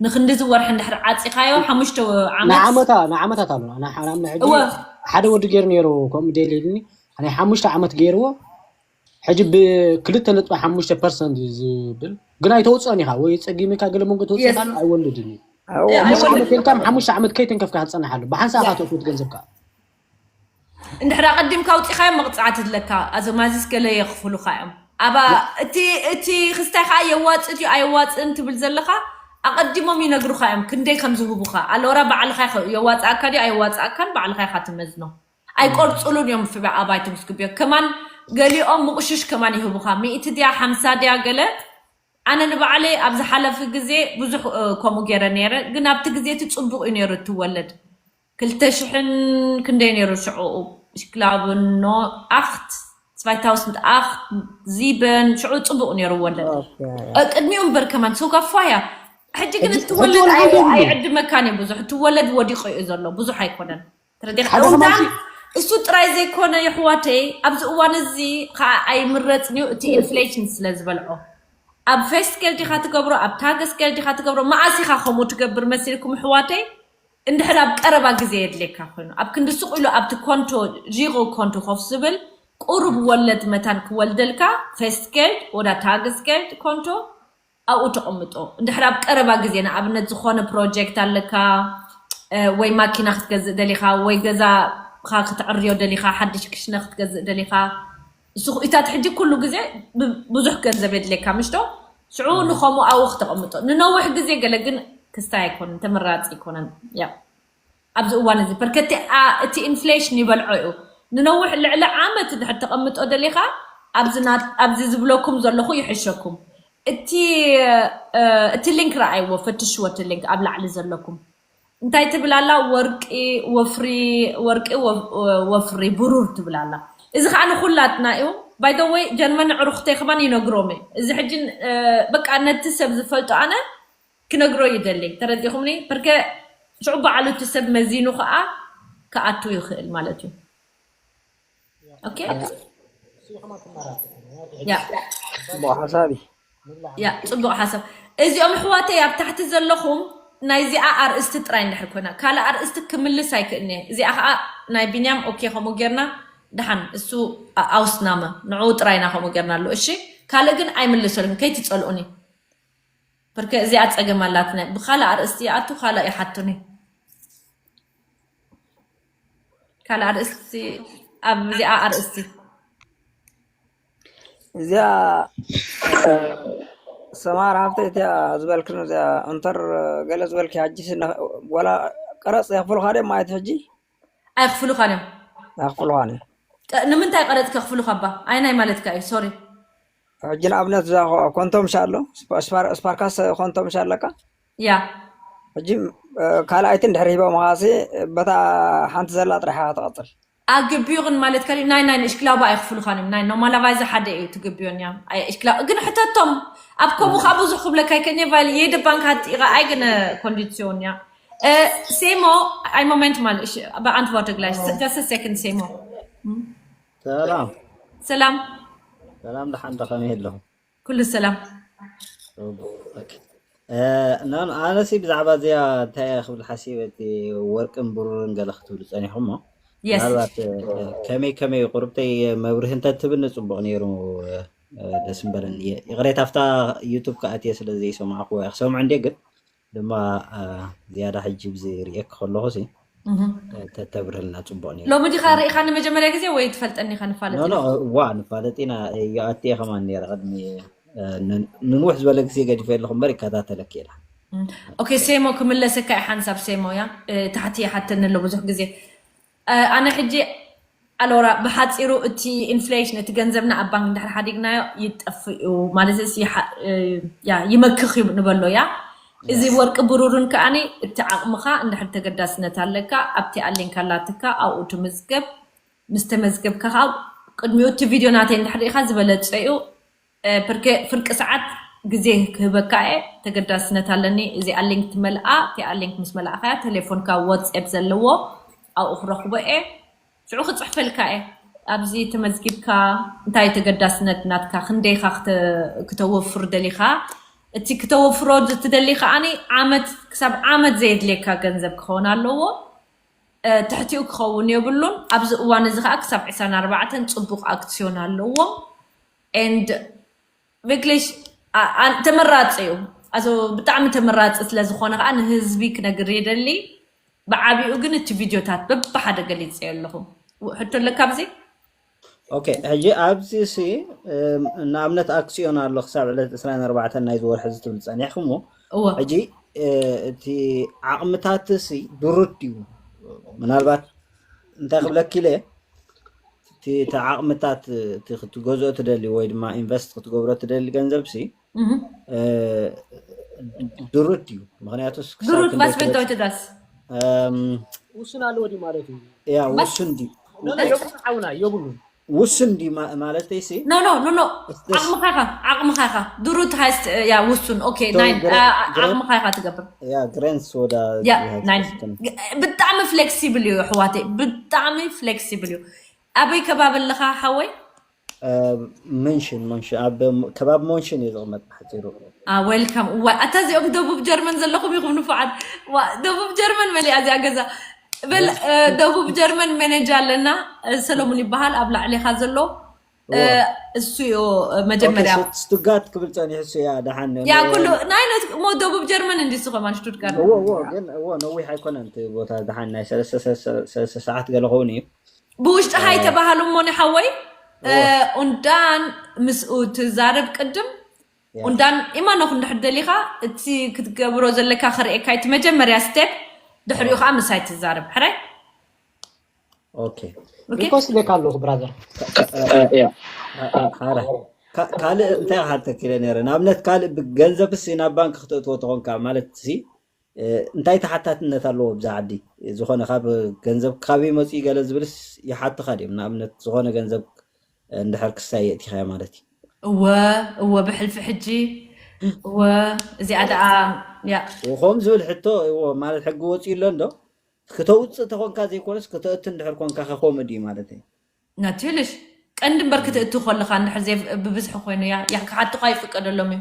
ንክንድዚ ወርሒ እንድሕር ዓፂኻዮ ሓሙሽተ ዓመት ንዓመታ ንዓመታት ኣለና ንዓና ሕጂ እወ ሓደ ወዲ ገይሩ ነይሩ ከምኡ ደልይልኒ ናይ ሓሙሽተ ዓመት ገይርዎ ሕጂ ብክልተ ነጥቢ ሓሙሽተ ፐርሰንት እዩ ዝብል ግን ኣይተውፅኦን ኢኻ ወይ ፀጊምካ ገለ መንጎ ተውፅእካ ኣሎ ኣይወልድን እዩ ሓሙሽተ ዓመት ከይተንከፍካ ክትፀንሓሉ ብሓንሳእ ኢኻ ተእትወት ገንዘብካ እንድሕር ኣቐዲምካ ኣውፂኻዮ መቕፃዕቲ ኣለካ። ኣዞም ኣዚዝ ገለ የኽፍሉኻ እዮም። ኣባ እቲ እቲ ክስታይ ከዓ የዋፅእ ድዩ ኣየዋፅእን ትብል ዘለኻ ኣቐዲሞም ይነግሩኻ እዮም ክንደይ ከም ዝህቡኻ። ኣለወራ ባዕልኻ የዋፅኣካ ድዩ ኣየዋፅኣካን ባዕልኻ ኢኻ ትመዝኖ። ኣይቆርፅሉን እዮም። ፍበ ኣባይቶም ስክብዮ ከማን ገሊኦም ምቑሽሽ ከማን ይህቡኻ። ሚእቲ ድያ ሓምሳ ድያ ገለ ኣነ ንባዕለይ ኣብ ዝሓለፈ ግዜ ብዙሕ ከምኡ ገይረ ነይረ፣ ግን ኣብቲ ግዜ እቲ ፅቡቕ እዩ ነይሩ እቲ ወለድ ክልተ ሽሕን ክንደይ ነይሩ ሽዑ ሽክላብኖ ኣክት ስቫይታውስንት ኣክት ዚበን ሽዑ ፅቡቕ ነይሩ ወለድ ቅድሚኡ እምበር ከማን ሰው ካፋያ ሕጂ ግን እቲ ወለድ ኣይዕድመካን እዩ ብዙሕ እቲ ወለድ ወዲቑ እዩ ዘሎ ብዙሕ ኣይኮነን ተረዲኻ ሓደ እውዳን ከማን እሱ ጥራይ ዘይኮነ የሕዋተይ ኣብዚ እዋን እዚ ከዓ ኣይምረፅን እዩ እቲ ኢንፍሌሽን ስለ ዝበልዖ ኣብ ፌስት ጌል ዲኻ ትገብሮ ኣብ ታገስ ጌል ዲኻ ትገብሮ መዓስ ኢኻ ከምኡ ትገብር መሲልኩም ኣሕዋተይ እንድሕር ኣብ ቀረባ ግዜ የድልየካ ኮይኑ ኣብ ክንዲ ሱቕ ኢሉ ኣብቲ ኮንቶ ዢሮ ኮንቶ ኮፍ ዝብል ቁሩብ ወለድ መታን ክወልደልካ ፌስት ጌልድ ወዳ ታገስ ጌልድ ኮንቶ ኣብኡ ተቐምጦ እንድሕር ኣብ ቀረባ ግዜ ንኣብነት ዝኾነ ፕሮጀክት ኣለካ ወይ ማኪና ክትገዝእ ደሊኻ ወይ ገዛኻ ክትዕርዮ ደሊኻ ሓድሽ ክሽነ ክትገዝእ ደሊኻ እሱ ኢታት ሕጂ ኩሉ ግዜ ብዙሕ ገንዘብ የድልየካ ምሽቶ ሽዑ ንኸምኡ ኣብኡ ክተቐምጦ ንነዊሕ ግዜ ገለ ግን ክስታይ ኣይኮነን ተመራፂ ኣይኮነን ያ ኣብዚ እዋን እዚ በርከቲ እቲ ኢንፍሌሽን ይበልዖ እዩ ንነዊሕ ልዕሊ ዓመት ድሕር ተቐምጦ ደሊኻ ኣብዚ ዝብለኩም ዘለኹ ይሕሸኩም እቲ እቲ ሊንክ ረኣይዎ ፈትሽዎ እቲ ሊንክ ኣብ ላዕሊ ዘለኩም እንታይ ትብል ኣላ ወርቂ ወፍሪ ወርቂ ወፍሪ ብሩር ትብል ኣላ እዚ ከዓ ንኩላትና እዩ ባይደወይ ጀርመን ዕሩክተይ ከማን ይነግሮም እዚ ሕጂ በቃ ነቲ ሰብ ዝፈልጦ ኣነ ክነግሮ ይደሊ ተረዲኹምኒ ብርከ ሽዑ በዓሉ እቲ ሰብ መዚኑ ከዓ ክኣቱ ይኽእል ማለት እዩ ሓሳቢ ያ ፅቡቅ ሓሳብ እዚኦም ኣሕዋተይ ኣብ ታሕቲ ዘለኹም ናይዚኣ ኣርእስቲ ጥራይ እንድሕር ኮይና ካልእ ኣርእስቲ ክምልስ ኣይክእልኒ እዚኣ ከዓ ናይ ቢንያም ኦኬ ከምኡ ጌርና ድሓን እሱ ኣውስናመ ንዕኡ ጥራይና ከምኡ ጌርና ኣሎ እሺ ካልእ ግን ኣይምልሰልኩም ከይትፀልኡኒ ብርከ እዚኣ ፀገም ኣላትነ ብካልእ ኣርእስቲ ይኣቱ ካልእ ይሓቱኒ ካልእ ኣርእስቲ ኣብዚኣ ኣርእስቲ እዚኣ ሰማር ሃብተ እቲያ ዝበልክን እዚኣ እንተር ገለ ዝበልክ ሕጂ ወላ ቀረፅ የኽፍሉካ ድዮም ማለት ሕጂ ኣይክፍሉካ ድዮም ኣይክፍሉካ ድዮም ንምንታይ ቀረፅ ከኽፍሉካ ባ ኣይናይ ማለትካ እዩ ሶሪ ሕጂ ንኣብነት እዛ ኮንቶ ምሻ ኣሎ ስፓርካስ ኮንቶ ምሻ ኣለካ ያ ሕጂ ካልኣይቲ እንድሕር ሂቦ መኻሲ በታ ሓንቲ ዘላ ጥራሕ ክትቐፅል ኣግቢኡ ግን ማለት ከሊእ ናይ ናይ ንእሽክላባ ኣይክፍሉኻን እዮም ናይ ኖርማላቫይዘ ሓደ እዩ ትግቢዮን እያ እሽክላ ግን ሕተቶም ኣብ ከምኡ ከዓ ብዙሕ ክብለካ ይከኛ ቫይል የደ ባንክ ሃጥጢቃ ኣይ ግን ኮንዲሲዮን እያ ሴሞ ኣይ ሞመንት ማለት እሺ በኣንት ዋተግላይ just a second ሴሞ ሰላም ሰላም ሰላም ደሓን ዶ ከመይ ኣለኹም ኩሉ ሰላም ኣነሲ ብዛዕባ እዚኣ እንታይ ክብል ሓሲበ እቲ ወርቅን ብሩርን ገለ ክትብሉ ፀኒኹም ሞ yes ምናልባት ከመይ ከመይ ቁርብተይ መብርሂ እንተትብኒ ፅቡቅ ነይሩ ደስ ምበለኒ ይቅሬታ ኣብታ ዩቱብ ከኣትየ ስለ ዘይሰማዕኩ ክሰምዑ እንዴ ግን ድማ ዝያዳ ሕጂ ብዚ ርእየኪ ከለኹ ሲ ተተብርህልና ፅቡቅ ነይሩ ሎሚ ዲኻ ርኢኻ ንመጀመርያ ግዜ ወይ ትፈልጠኒ ኢኻ ንፋለጥ ኖ ኖ እዋ ንፋለጥ ኢና ይኣትየ ከማን ነይረ ቅድሚ ንንውሕ ዝበለ ግዜ ገዲፈ ኣለኹ እምበር ይከታተለኪ ኢላ ኦኬ፣ ሴሞ ክምለሰካ እየ ሓንሳብ። ሴሞ እያ፣ እ፣ ታሕቲ ይሓተኒ ኣሎ ብዙሕ ግዜ። እ፣ ኣነ ሕጂ ኣሎራ ብሓፂሩ እቲ ኢንፍሌሽን፣ እቲ ገንዘብና ኣብ ባንክ እንድሕር ሓዲግናዮ ይጠፍእ እዩ ማለት ሲ ይሓ-፣ እ፣ ያ ይመክኽ እዩ ንበሎ እያ። እዚ ወርቂ ብሩርን ከኣኒ እቲ ዓቕምኻ እንድሕር ተገዳስነት ኣለካ ኣብቲ ኣሌንካ ኣላትካ ኣብኡ ትምዝገብ። ምስ ተመዝገብካ ከዓ ቅድሚኡ እቲ ቪድዮ ናተይ እንድሕር ርኢኻ ዝበለፀ እዩ። እ፣ ፕርኬ-፣ ፍርቂ ሰዓት ግዜ ክህበካ እየ፣ ተገዳስነት ኣለኒ። እዚኣ ሊንክ ትመልኣ፣ እቲኣ ሊንክ ምስ መላእኻያ ቴሌፎንካ ዋትስኣፕ ዘለዎ ኣብኡ ክረኽቦ እየ። ሽዑ ክፅሕፈልካ እየ። ኣብዚ ተመዝጊብካ እንታይ ተገዳስነት ናትካ፣ ክንደይኻ ክተ-፣ ክተወፍር ደሊኻ፣ እቲ ክተወፍሮ ትደሊ ከዓኒ ዓመት፣ ክሳብ ዓመት ዘየድልየካ ገንዘብ ክኸውን ኣለዎ። እ፣ ትሕቲኡ ክኸውን የብሉን። ኣብዚ እዋን እዚ ከዓ ክሳብ ዕስራን ኣርባዕተን ፅቡቕ ኣክስዮን ኣለዎም። And ቪክሊሽ ኣ-፣ ኣ-፣ ተመራፂ እዩ። ኣዞ ብጣዕሚ ተመራፂ ስለ ዝኾነ ከዓ ንህዝቢ ክነግር የደሊ። ብዓቢኡ ግን እቲ ቪድዮታት በብሓደ ገሊፀ ኣለኹ። ሕቶ ኣለካ ኣብዚ? ኦኬ፣ ሕጂ ኣብዚ ሲ፣ እም፣ ንኣብነት ኣክስዮን ኣሎ ክሳብ ዕለት ዕስራን ኣርባዕተን ናይዚ ወርሒ እዚ ትብል ጸኒሕኩሞ። እወ። ሕጂ፣ እ፣ እቲ ዓቕምታት ሲ ድሩት ድዩ? ምናልባት እንታይ ክብለኪ ኢለ፣ እቲ፣ እቲ ዓቕምታት፣ እቲ ክትገዝኦ ትደሊ ወይ ድማ ኢንቨስት ክትገብሮ ትደሊ ገንዘብ ሲ፣ እህ። እ፣ ድሩት ድዩ? ምኽንያቱስ ክሳብ ድሩት ክንደይ ባስ ቤት ትበጽሕ? ተወይትዳስ? እም፣ ውሱን ኣለዎ ድዩ ማለት እዩ? ያ፣ ባስ ውሱን ድዩ? ኖ፣ ኖ፣ የብሉን፣ ዓውና የብሉን። ውሱን ድዩ ማ-፣ ማለተይ ሲ? ኖ፣ ኖ፣ ኖ፣ ኖ። እስስ። ዓቕምኻ ኢኻ፣ ዓቕምኻ ኢኻ። ድሩት ሃይስት፣ ያ፣ ውሱን። ኦኬ፣ So, ናይን፣ ግረ-፣ አ፣ ግረ-፣ ዓቕምኻ ኢኻ ትገብር። ያ፣ ግሬንስ ወዳ ያ፣ ይሃይስት ናይን። ስክን። ብጣዕሚ ፍሌክሲብል እዩ ኣሕዋተይ፣ ብጣዕሚ ፍሌክሲብል እዩ። ኣበይ ከባቢ ኣለኻ ሓወይ? እ፣ መንሽን፣ መንሽን፣ ኣብ ከባቢ መንሽን እዩ ዝቕመጥ ብሓፂሩ። አ፣ ዌልካም። እዋይ፣ ኣታ እዚኦም ደቡብ ጀርመን ዘለኹም ኢኹም ንፉዓት። ዋ፣ ደቡብ ጀርመን መሊኣ እዚኣ ገዛ። በል፣ እ፣ ደቡብ ጀርመን ሜኔጅ ኣለና፣ እ፣ ሰለሙን ይበሃል፣ ኣብ ላዕሊኻ ዘሎ። እ፣ እዋ። እሱ እዩ፣ እ፣ መጀመርያ። ኦኬ፣ ስቱ-፣ ስቱትጋርት ክብል ጸኒሑ እሱ፣ ያ፣ ደሓን ነው። ያ፣ ኩሉ ናይ ነት-፣ ሞ ደቡብ ጀርመን እንዲ ዝኾን ማን ሽቱትጋርት እዎ፣ ነው። እዎ፣ ግን፣ እዎ፣ ነዊሕ ኣይኮነን እቲ ቦታ፣ ደሓን ናይ ሰለስተ፣ ሰለስተ፣ ሰለስተ ሰዓት ገለ ኸውን እዩ። ብውሽጢ ሃይ ተባሃሉ እሞ ንሓወይ፣ እ፣ እዎ። ኡንዳን ምስኡ ትዛረብ ቅድም። ያ። ኡንዳን ኢማኖክ እንድሕር ደሊኻ፣ እቲ ክትገብሮ ዘለካ ክርእየካ፣ እቲ መጀመርያ ስቴፕ፣ ድሕሪኡ ከዓ ምሳይ ትዛረብ። ሕራይ? ኦኬ። ኦኬ? ሪኮስት ኢለካ ኣለኹ ብራዘር። ያ። ሓረ። ካ-፣ ካልእ እንታይ ክሓተኪ ኢለ ነይረ? ንኣብነት ካልእ ብገንዘብሲ ናብ ባንክ ክተእትዎ ተኾንካ ማለት ሲ፣ እ፣ እንታይ ተሓታትነት ኣለዎ ብዛ ዓዲ? ዝኾነ ካብ ገንዘብ ካበይ መፂኡ ገለ ዝብልስ ይሓትኻ ድዮም? ንኣብነት ዝኾነ ገንዘብ እንድሕር ክሳይ የእቲኻዮ ማለት እዩ። እወ፣ እወ፣ ብሕልፊ ሕጂ፣ እወ፣ እዚኣ ደኣ፣ ያ። ከምኡ ዝብል ሕቶ፣ እወ፣ ማለት ሕጊ ወፂኡ ኣሎ እንዶ? ክተውፅእ ተኾንካ ዘይኮነስ ክተእቲ እንድሕር ኮንካ ከ ከምኡ ድዩ ማለት እዩ? ናትልሽ፣ ቀንዲ እምበር ክትእቲ ከለኻ እንድሕር ዘይ-፣ ብብዝሒ ኮይኑ ያ፣ ያ ክሓቱኻ ይፍቀደሎም እዩ።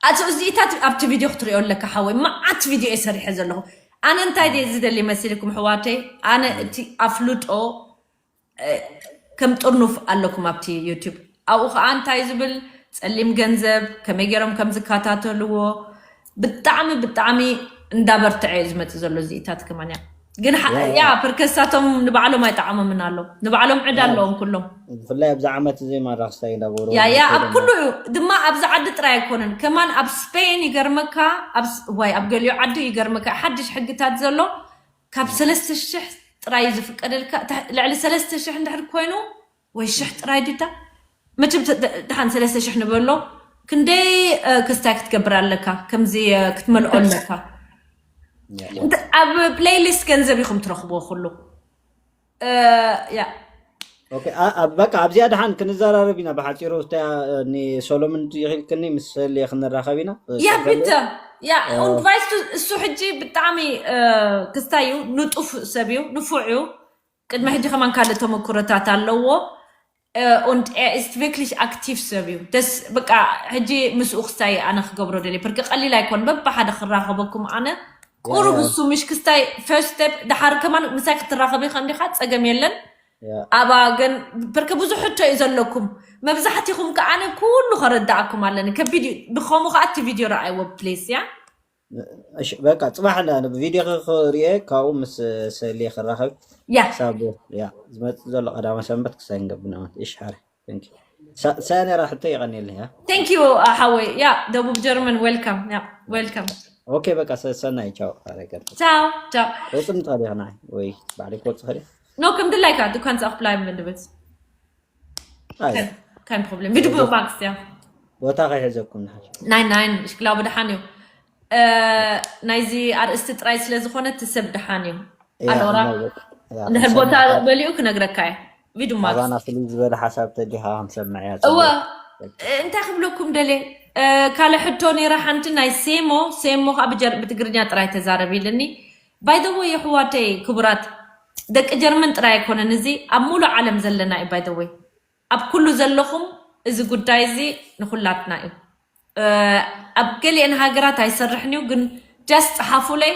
ኣቶ እዚኢታት ኣብቲ ቪድዮ ክትሪኦ ኣለካ ሓወይ፣ መዓት ቪድዮ እየ ሰሪሐ ዘለኹ። ኣነ እንታይ ድየ ዝደሊ መሲልኩም ኣሕዋተይ? ኣነ እቲ ኣፍልጦ፣ እ፣ ከም ጥርኑፍ ኣለኩም ኣብቲ ዩቲዩብ። ኣብኡ ከዓ እንታይ ዝብል ጸሊም ገንዘብ ከመይ ገይሮም ከም ዝከታተልዎ ብጣዕሚ ብጣዕሚ እንዳበርትዐ እዩ ዝመጽእ ዘሎ እዚኢታት ከማን ያ። ግን ሓ-፣ ያ፣ ያ። ያ፣ ፐርከሳቶም ንባዕሎም ኣይጠዓሞምን ኣሎ። ንባዕሎም ዕዳ ያ። ኣለዎም ኩሎም። ብፍላይ ኣብዚ ዓመት እዚ ማራ ክስታይ እንዳገበሩ ያ፣ ያ፣ ኣብ ኩሉ እዩ። ድማ ኣብዚ ዓዲ ጥራይ ኣይኮነን። ከማን ኣብ ስፔን ይገርመካ፣ ኣብ ስ-፣ ዋይ፣ ኣብ ገሊኡ ዓዲ ይገርመካ። ሓድሽ ሕግታት ዘሎ ካብ ሰለስተ ሽሕ ጥራይ ዝፍቀደልካ፣ ታ-፣ ልዕሊ ሰለስተ ሽሕ እንድሕር ኮይኑ፣ ወይ ሽሕ ጥራይ ድዳ? መቸም ተ-፣ ደ-፣ ደሓን ሰለስተ ሽሕ ንበሎ። ክንደይ፣ እ፣ ክስታይ ክትገብር ኣለካ? ከምዚ፣ እ፣ ክትመልኦ ኣለካ። ያ። እንተ-፣ ኣብ ፕሌይሊስት ገንዘብ ኢኹም ትረኽብዎ ኩሉ። እ፣ ያ። ኦኬ፣ ኣ-፣ ኣብ-፣ በቃ ኣብዚኣ ደሓን ክንዘራረብ ኢና ብሓጺሩ። እታ፣ እ፣ ንሶሎምን ኢኺልክኒ ምስ ሰልየ ክንራኸብ ኢና። እ፣ ያ፣ ጸገም ቢተ፣ ያ፣ እ፣ ኡንድ ቫይስቱ እሱ ሕጂ ብጣዕሚ፣ እ፣ ክስታይ እዩ፣ ንጡፍ ሰብ እዩ፣ ንፉዕ እዩ። ቅድሚ ሕጂ ከማን ካልእ ተመክሮታት ኣለዎ። እ፣ und er ist wirklich aktiv ሰብ እዩ። ደስ፣ በቃ፣ ሕጂ ምስኡ ክስታይ ኣነ ክገብሮ ደልየ። ብርክ ቀሊል ኣይኮን፣ በብሓደ ክራኸበኩም ኣነ። ቁሩብ ያ። እሱ ምሽ ክስታይ ፈርስት ስቴፕ፣ ደሓር ከማን ምሳይ ክትራኸቢ ከ እንዲኻ፣ ጸገም የለን። ያ። ኣባ ግን፣ ብርክ ብዙሕ ሕቶ እዩ ዘለኩም። መብዛሕትኹም ከኣ ኣነ ኩሉ ከረዳኣኩም ኣለኒ። ከቢድ እዩ። ብኸምኡ ከኣ እቲ ቪድዮ ረኣይዎ፣ ፕሊስ፣ ያ? እሺ፣ በቃ፣ ጽባሕ እንዳ ቪድዮ ክርእየ፣ ካብኡ ምስ ሰልየ ክራኸብ። ያ። ክሳብ፣ ያ፣ ዝመጽእ ዘሎ ቀዳማይ ሰንበት ክሳይ ንገብር ኢና ማለት። እሺ፣ ሓረ። Thank you። ሳ-፣ ሳያ ነራ ሕቶ የቐንየልና፣ ያ። Thank you፣ ሓወይ። ያ፣ ደቡብ ጀርመን፣ ዌልካም። ያ፣ ዌልካም። Okay, በቃ ሰ- ሰናይ ቻው። ኣረ፣ ቀጥል። ቻው ቻው። ወፅም ትኸዲ ኸና ወይ ባዕለይ ክወፅእ ኸዲ? No, ከም ድላይካ፣ du kannst auch bleiben, wenn du willst. ኣይ፣ Kein, kein Problem. Wie du magst, ja. ቦታ ከይሕዘኩም ንሓሽ። Nein, nein, ich glaube, ደሓን እዩ። እ፣ ናይዚ ኣርእስቲ ጥራይ ስለ ዝኾነ እቲ ሰብ ደሓን እዩ። ያ፣ ኣዶራ፣ እሞ በቃ፣ ያ፣ እንድሕር ክንሰምዕ ቦታ ከ- በሊኡ ክነግረካ እየ። ቪዱ ማክስ። ኣባና ፍልይ ዝበለ ሓሳብ ተዲኻ ክንሰምዕ እያ እወ፣ ጽቡቅ። እንታይ ክብለኩም ደልየ? እ፣ ካልእ ሕቶ ነይራ ሓንቲ ናይ ሴሞ፣ ሴሞ ከዓ ብጀር-፣ ብትግርኛ ጥራይ ተዛረብ ኢልኒ። By the way፣ የሕዋተይ ክቡራት፣ ደቂ ጀርመን ጥራይ ኣይኮነን፣ እዚ ኣብ ሙሉእ ዓለም ዘለና እዩ። By the way፣ ኣብ ኩሉ ዘለኹም እዚ ጉዳይ እዚ ንኹላትና እዩ። እ፣ ኣብ ገሊአን ሃገራት ኣይሰርሕን እዩ፣ ግን just ጸሓፉለይ፣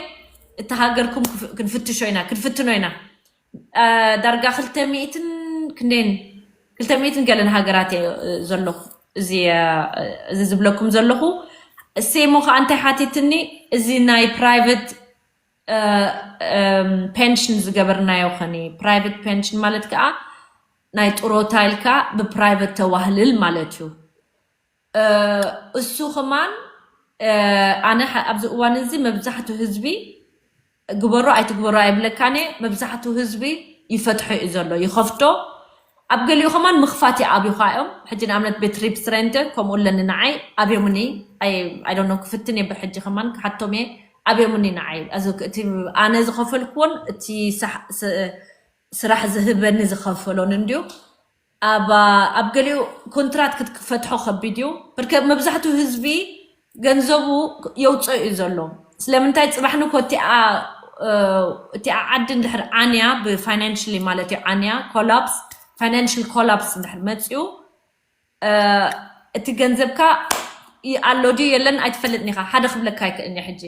እቲ ሃገርኩም ክፍ-፣ ክንፍትሾ ኢና፣ ክንፍትኖ ኢና። እ፣ ዳርጋ ክልተ ሚእትን ክንደይን፣ ክልተ ሚእትን ገለን ሃገራት እየ፣ እ፣ ዘለኹ። እዚ፣ እ፣ እዚ ዝብለኩም ዘለኹ። ሴሞ ከዓ እንታይ ሓቲትኒ፣ እዚ ናይ ፕራይቨት፣ እ፣ እም፣ ፔንሽን ዝገበርናዮ ኸኒ፣ ፕራይቨት ፔንሽን ማለት ከዓ ናይ ጥሮታ ኢልካ ብፕራይቨት ተዋህልል ማለት እዩ። እ፣ እሱ ኸማን፣ እ፣ ኣነ ሓ-፣ ኣብዚ እዋን እዚ መብዛሕቱ ህዝቢ ግበሮ ኣይትግበሮ ኣይብለካን እየ። መብዛሕቱ ህዝቢ ይፈትሖ እዩ ዘሎ፣ ይኸፍቶ። ኣብ ገሊኡ ኸማን ምኽፋት ይኣብዩኻ እዮም። ሕጂ ንኣብነት ቤት ሪፕስ ሬንት ከምኡ ኣለኒ ንዓይ ኣብዮምኒ። ኣይ፣ I don't know፣ ክፍትን እየ ብሕጂ ኸማን ክሓቶም እየ። ኣብዮምኒ ንዓይ። ኣዚ፣ እቲ ኣነ ዝኸፈልኩዎን እቲ ሳሕ-፣ ስ-፣ ስራሕ ዝህበኒ ዝኸፈሎን እንድዩ። ኣብ፣ ኣብ ገሊኡ ኮንትራት ክትፈትሖ ከቢድ እዩ። ብርከ-፣ መብዛሕትኡ ህዝቢ ገንዘቡ የውፅኦ እዩ ዘሎ። ስለምንታይ? ፅባሕ ንኮ እቲኣ፣ እ፣ እቲኣ ዓዲ እንድሕር ዓንያ፣ ብፋይናንሽሊ ማለት እዩ ዓንያ፣ ኮላፕስ፣ ፋይናንሽል ኮላፕስ እንድሕር መፅኡ፣ እ፣ እቲ ገንዘብካ ይ-፣ ኣሎ ድዩ የለን ኣይትፈልጥን ኢኻ። ሓደ ክብለካ ኣይክእልን እየ ሕጂ።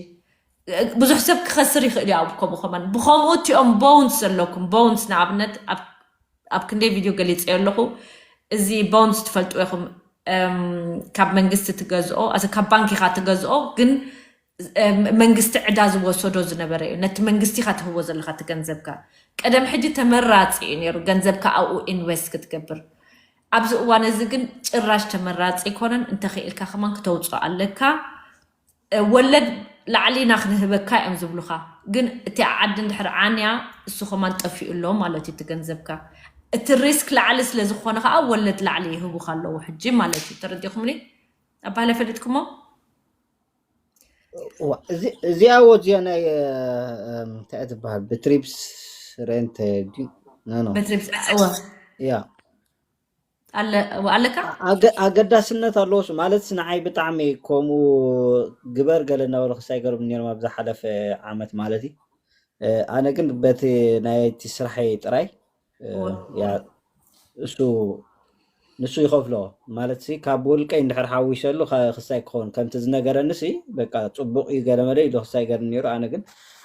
ብዙሕ ሰብ ክኸስር ይኽእል እዩ። ኣብ ከምኡ ከማን ብኸምኡ እቲኦም ቦንስ ዘለኩም፣ ቦንስ ንኣብነት ኣብ፣ ኣብ ክንደይ ቪድዮ ገሊፀዮ ኣለኹ። እዚ ቦንስ ትፈልጥዎ ኢኹም፣ እም፣ ካብ መንግስቲ ትገዝኦ፣ ኣዚ ካብ ባንክ ኢኻ ትገዝኦ፣ ግን፣ እም፣ መንግስቲ ዕዳ ዝወሰዶ ዝነበረ እዩ። ነቲ መንግስቲ ኢኻ ትህቦ ዘለኻ እቲ ገንዘብካ። ቀደም ሕጂ ተመራፂ እዩ ነይሩ ገንዘብካ ኣብኡ ኢንቨስት ክትገብር። ኣብዚ እዋን እዚ ግን ጭራሽ ተመራፂ ኣይኮነን። እንተኽኢልካ ከማን ክተውፅኦ ኣለካ። እ፣ ወለድ ላዕሊ ኢና ክንህበካ እዮም ዝብሉኻ። ግን እቲ ዓዲ እንድሕር ዓንያ እሱ ከማን ጠፊኡ ኣሎ ማለት እዩ እቲ ገንዘብካ። እቲ ሪስክ ላዕሊ ስለ ዝኾነ ከዓ ወለድ ላዕሊ ይህቡኻ ኣለዉ ሕጂ ማለት እዩ። ተረዲኹምኒ? ኣባህለ ፈሊጥኩሞ? ዋ፣ እዚ-፣ እዚኣ ወ-፣ እዚኣ ናይ፣ እ፣ እም፣ እንታይ እያ ትበሃል? ብትሪፕስ ሬንት ድዩ? ኖ፣ ኖ። በትሪፕስ፣ እወ። ያ። ኣለ-፣ እወ፣ ኣለካ? ኣገ-፣ ኣገዳስነት ኣለዎስ? ማለትስ ንዓይ ብጣዕሚ ከምኡ ግበር ገለ እናበሉ ክሳይ ገርም ነይሮም ኣብ ዝሓለፈ ዓመት ማለት እዩ። እ፣ ኣነ ግን በቲ ናይቲ ስራሐይ ጥራይ፣ እ፣ እወ። ያ፣ እሱ፣ ንሱ ይኸፍሎ ማለት ሲ፣ ካብ ውልቀይ እንድሕር ሓዊሰሉ ከ-፣ ክሳይ ክኸውን ከምቲ ዝነገረኒ ሲ፣ በቃ ጽቡቕ እዩ ገለ መለ ኢሉ ክሳይ ገርኒ ነይሩ። ኣነ ግን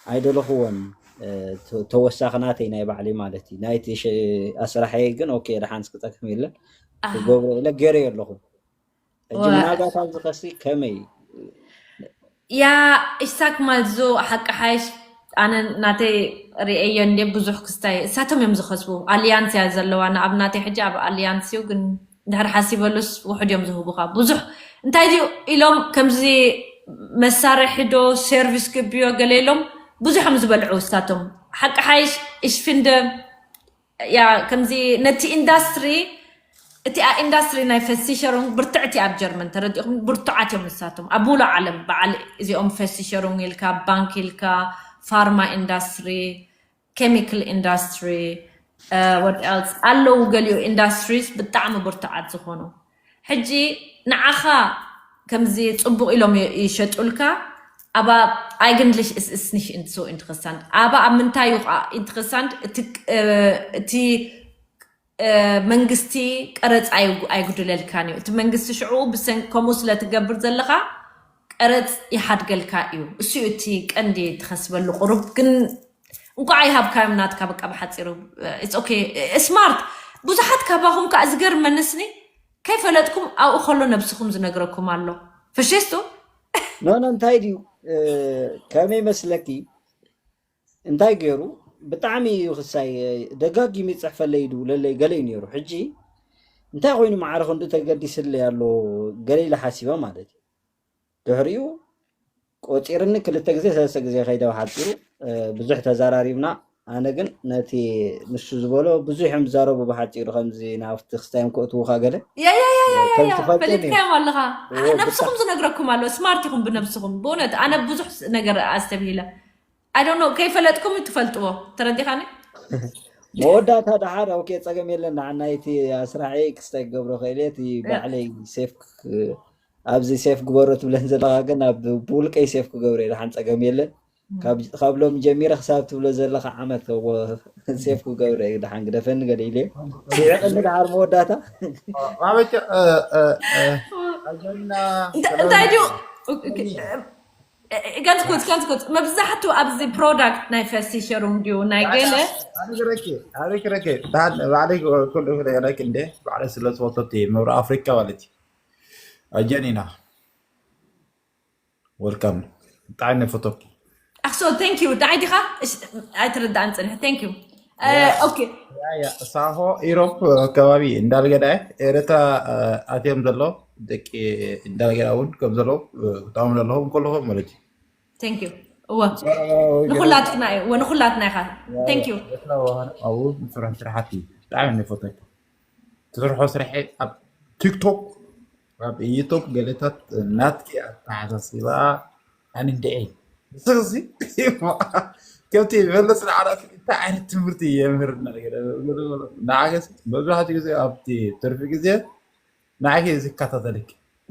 ኣይደለኹዎን፣ እ፣ ተ-፣ ተወሳኺ ናተይ ናይ ባዕለይ ማለት እዩ። ናይቲ ሸ-፣ ኣስራሐይ ግን ኦኬ፣ ደሓን እስኪ ጸገም የለን። ኣሃ። ክገብሮ ኢለ ገይረዮ ኣለኹ። ሕጂ እወ። ምናልባት ኣብዚ ከሲ ከመይ? ያ፣ ኢሳክ ማልዞ ሓቂ ሓይሽ፣ ኣነ ናተይ ርእየዮ እንዴ ብዙሕ ክስታይ፣ እሳቶም እዮም ዝኸስቡ። ኣሊያንስ እያ ዘለዋ፣ ንኣብ ናተይ ሕጂ ኣብ ኣሊያንስ እዩ፣ ግን እንድሕር ሓሲበሉስ ውሑድ እዮም ዝህቡኻ። ብዙሕ እንታይ ድዩ ኢሎም ከምዚ መሳርሒ ዶ ሰርቪስ ግብዮ ገለ ኢሎም ብዙሕ እዮም ዝበልዑ እሳቶም። ሓቂ ሓይሽ፣ ich finde፣ ያ፣ ከምዚ ነቲ ኢንዳስትሪ፣ እቲኣ ኢንዳስትሪ ናይ ፈሲሸሩንግ ብርትዕቲ ኣብ ጀርመን ተረዲእኹም፣ ብርቱዓት እዮም ንሳቶም። ኣብ ሙሉእ ዓለም በዓል እዚኦም ፈሲሸሩንግ ኢልካ፣ ባንክ ኢልካ፣ ፋርማ ኢንዳስትሪ፣ ኬሚካል ኢንዳስትሪ፣ እ፣ what else? ኣለዉ ገሊኡ ኢንዳስትሪስ ብጣዕሚ ብርቱዓት ዝኾኑ። ሕጂ ንዓኻ ከምዚ ጽቡቕ ኢሎም ይ-፣ ይሸጡልካ፣ aber eigentlich ist es nicht in-, so interessant። Aber ኣብ ምንታይ እዩ ኸዓ ኢንትረሳንት? እቲ፣ እ፣ እቲ፣ እ፣ መንግስቲ ቀረጽ ኣይ-፣ ኣይጉድለልካን እዩ። እቲ መንግስቲ ሽዑ ብሰን-፣ ከምኡ ስለ ትገብር ዘለኻ ቀረጽ ይሓድገልካ እዩ። እሱ እዩ እቲ ቀንዲ ትኸስበሉ ቁሩብ። ግን እንቋዕ ይሃብካዮም ናትካ፣ በቃ ብሓጺሩ። It's okay። ስማርት። ብዙሓት ካባኹም ከኣ ዝገርመንስኒ ከይፈለጥኩም ኣብኡ ከሎ ነብስኹም ዝነግረኩም ኣሎ። ፈሽስቱ? ኖ፣ ኖ፣ እንታይ ድዩ? እ፣ ከመይ መስለኪ? እንታይ ገይሩ? ብጣዕሚ እዩ ክሳይ፣ እ፣ ደጋጊሙ ይጽሕፈለይ፣ ይድውለለይ፣ ገለ እዩ ነይሩ። ሕጂ እንታይ ኮይኑ ማዕረ ክንዱ ተገዲስለይ ኣሎ፣ ገለ ኢለ ሓሲበ ማለት እዩ። ድሕሪኡ ቆፂርኒ ክልተ ግዜ ሰለስተ ግዜ ከይደ ብሓፂሩ ብዙሕ ተዘራሪብና። ኣነ ግን ነቲ ንሱ ዝበሎ ብዙሕ እዮም ዝዛረቡ ብሓፂሩ፣ ከምዚ ናብቲ ክስታዮም ክእትውካ ገለ ፈሊጥካዮም ኣለኻ። ነብስኹም ዝነግረኩም ኣሎ። ስማርት ይኹም ብነብስኹም። ብእውነት ኣነ ብዙሕ ነገር ኣስተብሂለ። ኣይ ዶንት ኖ፣ ከይፈለጥኩም ትፈልጥዎ። ተረዲኻኒ? መወዳእታ ደሓር ኦኬ፣ ፀገም የለን። ንዓናይቲ ኣስራሒ ክስታይ ክገብሮ ክእል እየ። እቲ ባዕለይ ሴፍ ኣብዚ ሴፍ ግበሮ ትብለን ዘለኻ ግን ኣብ ብውልቀይ ሴፍ ክገብሮ እየ። ደሓን ፀገም የለን። ካብ ሎሚ ጀሚረ ክሳብ ትብሎ ዘለኻ ዓመት ሴፍ ክገብሮ እየ። ደሓን ግደፈኒ ገለ ኢለ ስዒቕኒ ደሓር መወዳእታ ማበቸ እንታይ ድዩ? ገንዝኩት ገንዝኩት መብዛሕቱ ኣብዚ ፕሮዳክት ናይ ፈሲ ሸሩም ድዩ ናይ ገለ ባዕለይ ኩሉ ክነግረኪ እንደ ባዕለይ ስለ ዝፈቶት መብረ ኣፍሪካ ማለት እዩ። ኣጀኒና ወልካም ብጣዕሚ ነፈቶኪ። ኣክሶ thank you። ዳዓይ ዲኻ? እሽ፣ ኣይትርዳእን ጽንሕ። Thank you። ኦኬ። ሳሆ ኢሮፕ ከባቢ እንዳልገዳ ኤረታ ኣትዮም ዘሎ ደቂ እንዳልገዳ እውን ከም ዘለዉ ብጣዕሚ ዘለኹም ከለኹም ማለት እዩ። Thank you። እወ ንኹላትና እዩ። እወ ንኹላትና ኢኻ። Thank you። ኣብኡ ስራሕ ስራሓት እዩ። ብጣዕሚ ነፈቶኪ። ትሰርሖ ስራሕ ኣብ ቲክቶክ ኣብ ዩቱብ ገለታት ናትኪ ኣተሓሳስባ ኣንድዒ ንስኽሲ ከምቲ መለስ ንዓራት እንታይ ዓይነት ትምህርቲ የምህርና ንዓገስ መብዛሕትኡ ግዜ ኣብቲ ትርፊ ግዜ ንዓኪ ዝከታተልክ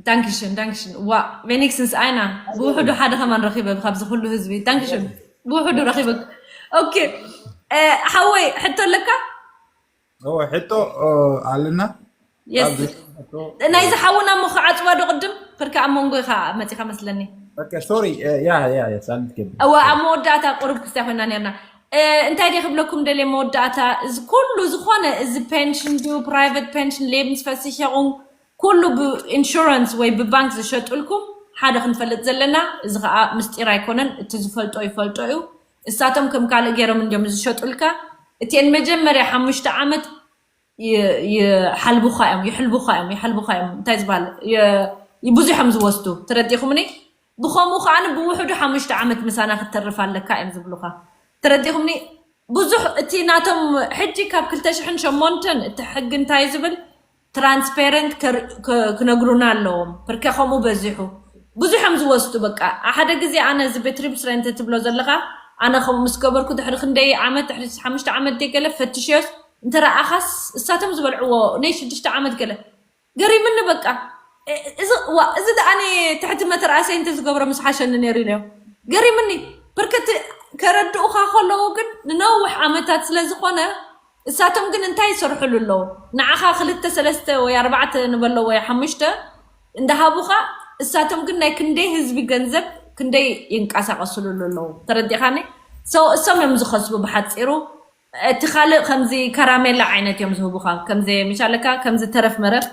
ዳንክሽን ዳንክሽን ዋ ቬኒክስንስ ኣይና ብውሕዱ ሓደ ከማን ረኪበ ካብዚ ኩሉ ህዝቢ ዳንክሽን ብውሕዱ ረኪበ ኦኬ ሓወይ ሕቶ ኣለካ ሕቶ ኣለና ናይዚ ሓውና እሞ ክዓፅዋ ዶ ቅድም ብርካ ኣብ መንጎ ኢካ መፂካ መስለኒ ሶሪ እወ ኣብ መወዳእታ ቁሩብ ክስታይ ኮይና ነርና እንታይ ደ ክብለኩም ደልየ መወዳእታ እዚ ኩሉ ዝኾነ እዚ ፔንሽን ድዩ ፕራይቨት ፔንሽን ሌብንስ ፈሲሸቁን ኩሉ ብኢንሹራንስ ወይ ብባንክ ዝሸጡልኩም ሓደ ክንፈልጥ ዘለና እዚ ከዓ ምስጢር ኣይኮነን እቲ ዝፈልጦ ይፈልጦ እዩ እሳቶም ከም ካልእ ገይሮም እንዲዮም ዝሸጡልካ እቲአን መጀመርያ ሓሙሽተ ዓመት ይሓልቡኻ እዮም ይሕልቡኻ እዮም ይሓልቡኻ እዮም እንታይ ዝበሃል ብዙሕ እዮም ዝወስዱ ተረዲኹምኒ ብኸምኡ ከዓ ብውሕዱ ሓሙሽተ ዓመት ምሳና ክትተርፍ ኣለካ እዮም ዝብሉኻ ተረዲኹምኒ ብዙሕ እቲ ናቶም ሕጂ ካብ ክልተ ሽሕን ሸሞንተን እቲ ሕጊ እንታይ ዝብል ትራንስፔረንት ክነግሩና ኣለዎም ብርከ ከምኡ በዚሑ ብዙሕ እዮም ዝወስዱ በቃ ሓደ ግዜ ኣነ እዚ ቤት ሪብስ ረንት ትብሎ ዘለኻ ኣነ ከምኡ ምስ ገበርኩ ድሕሪ ክንደይ ዓመት ድሕሪ ሓሙሽተ ዓመት ደይ ገለ ፈትሽዮስ እንተ ረኣኻስ እሳቶም ዝበልዕዎ ናይ ሽዱሽተ ዓመት ገለ ገሪምኒ በቃ እዚ ዋ እዚ ደኣኒ ትሕቲ መተርኣሰይ እንተ ዝገብሮ ምስ ሓሸኒ ነይሩ ኢለዮ ገሪምኒ ብርክቲ ከረድኡኻ ከለዉ ግን ንነዊሕ ዓመታት ስለ ዝኾነ እሳቶም ግን እንታይ ይሰርሕሉ ኣለዉ ንዓኻ ክልተ ሰለስተ ወይ ኣርባዕተ ንበሎ ወይ ሓሙሽተ እንዳሃቡኻ እሳቶም ግን ናይ ክንደይ ህዝቢ ገንዘብ ክንደይ ይንቀሳቀስሉሉ ኣለዉ ተረዲኻኒ ሰው እሶም እዮም ዝኸስቡ ብሓፂሩ እቲ ካልእ ከምዚ ከራሜላ ዓይነት እዮም ዝህቡኻ ከምዚ ምሻለካ ከምዚ ተረፍ መረፍ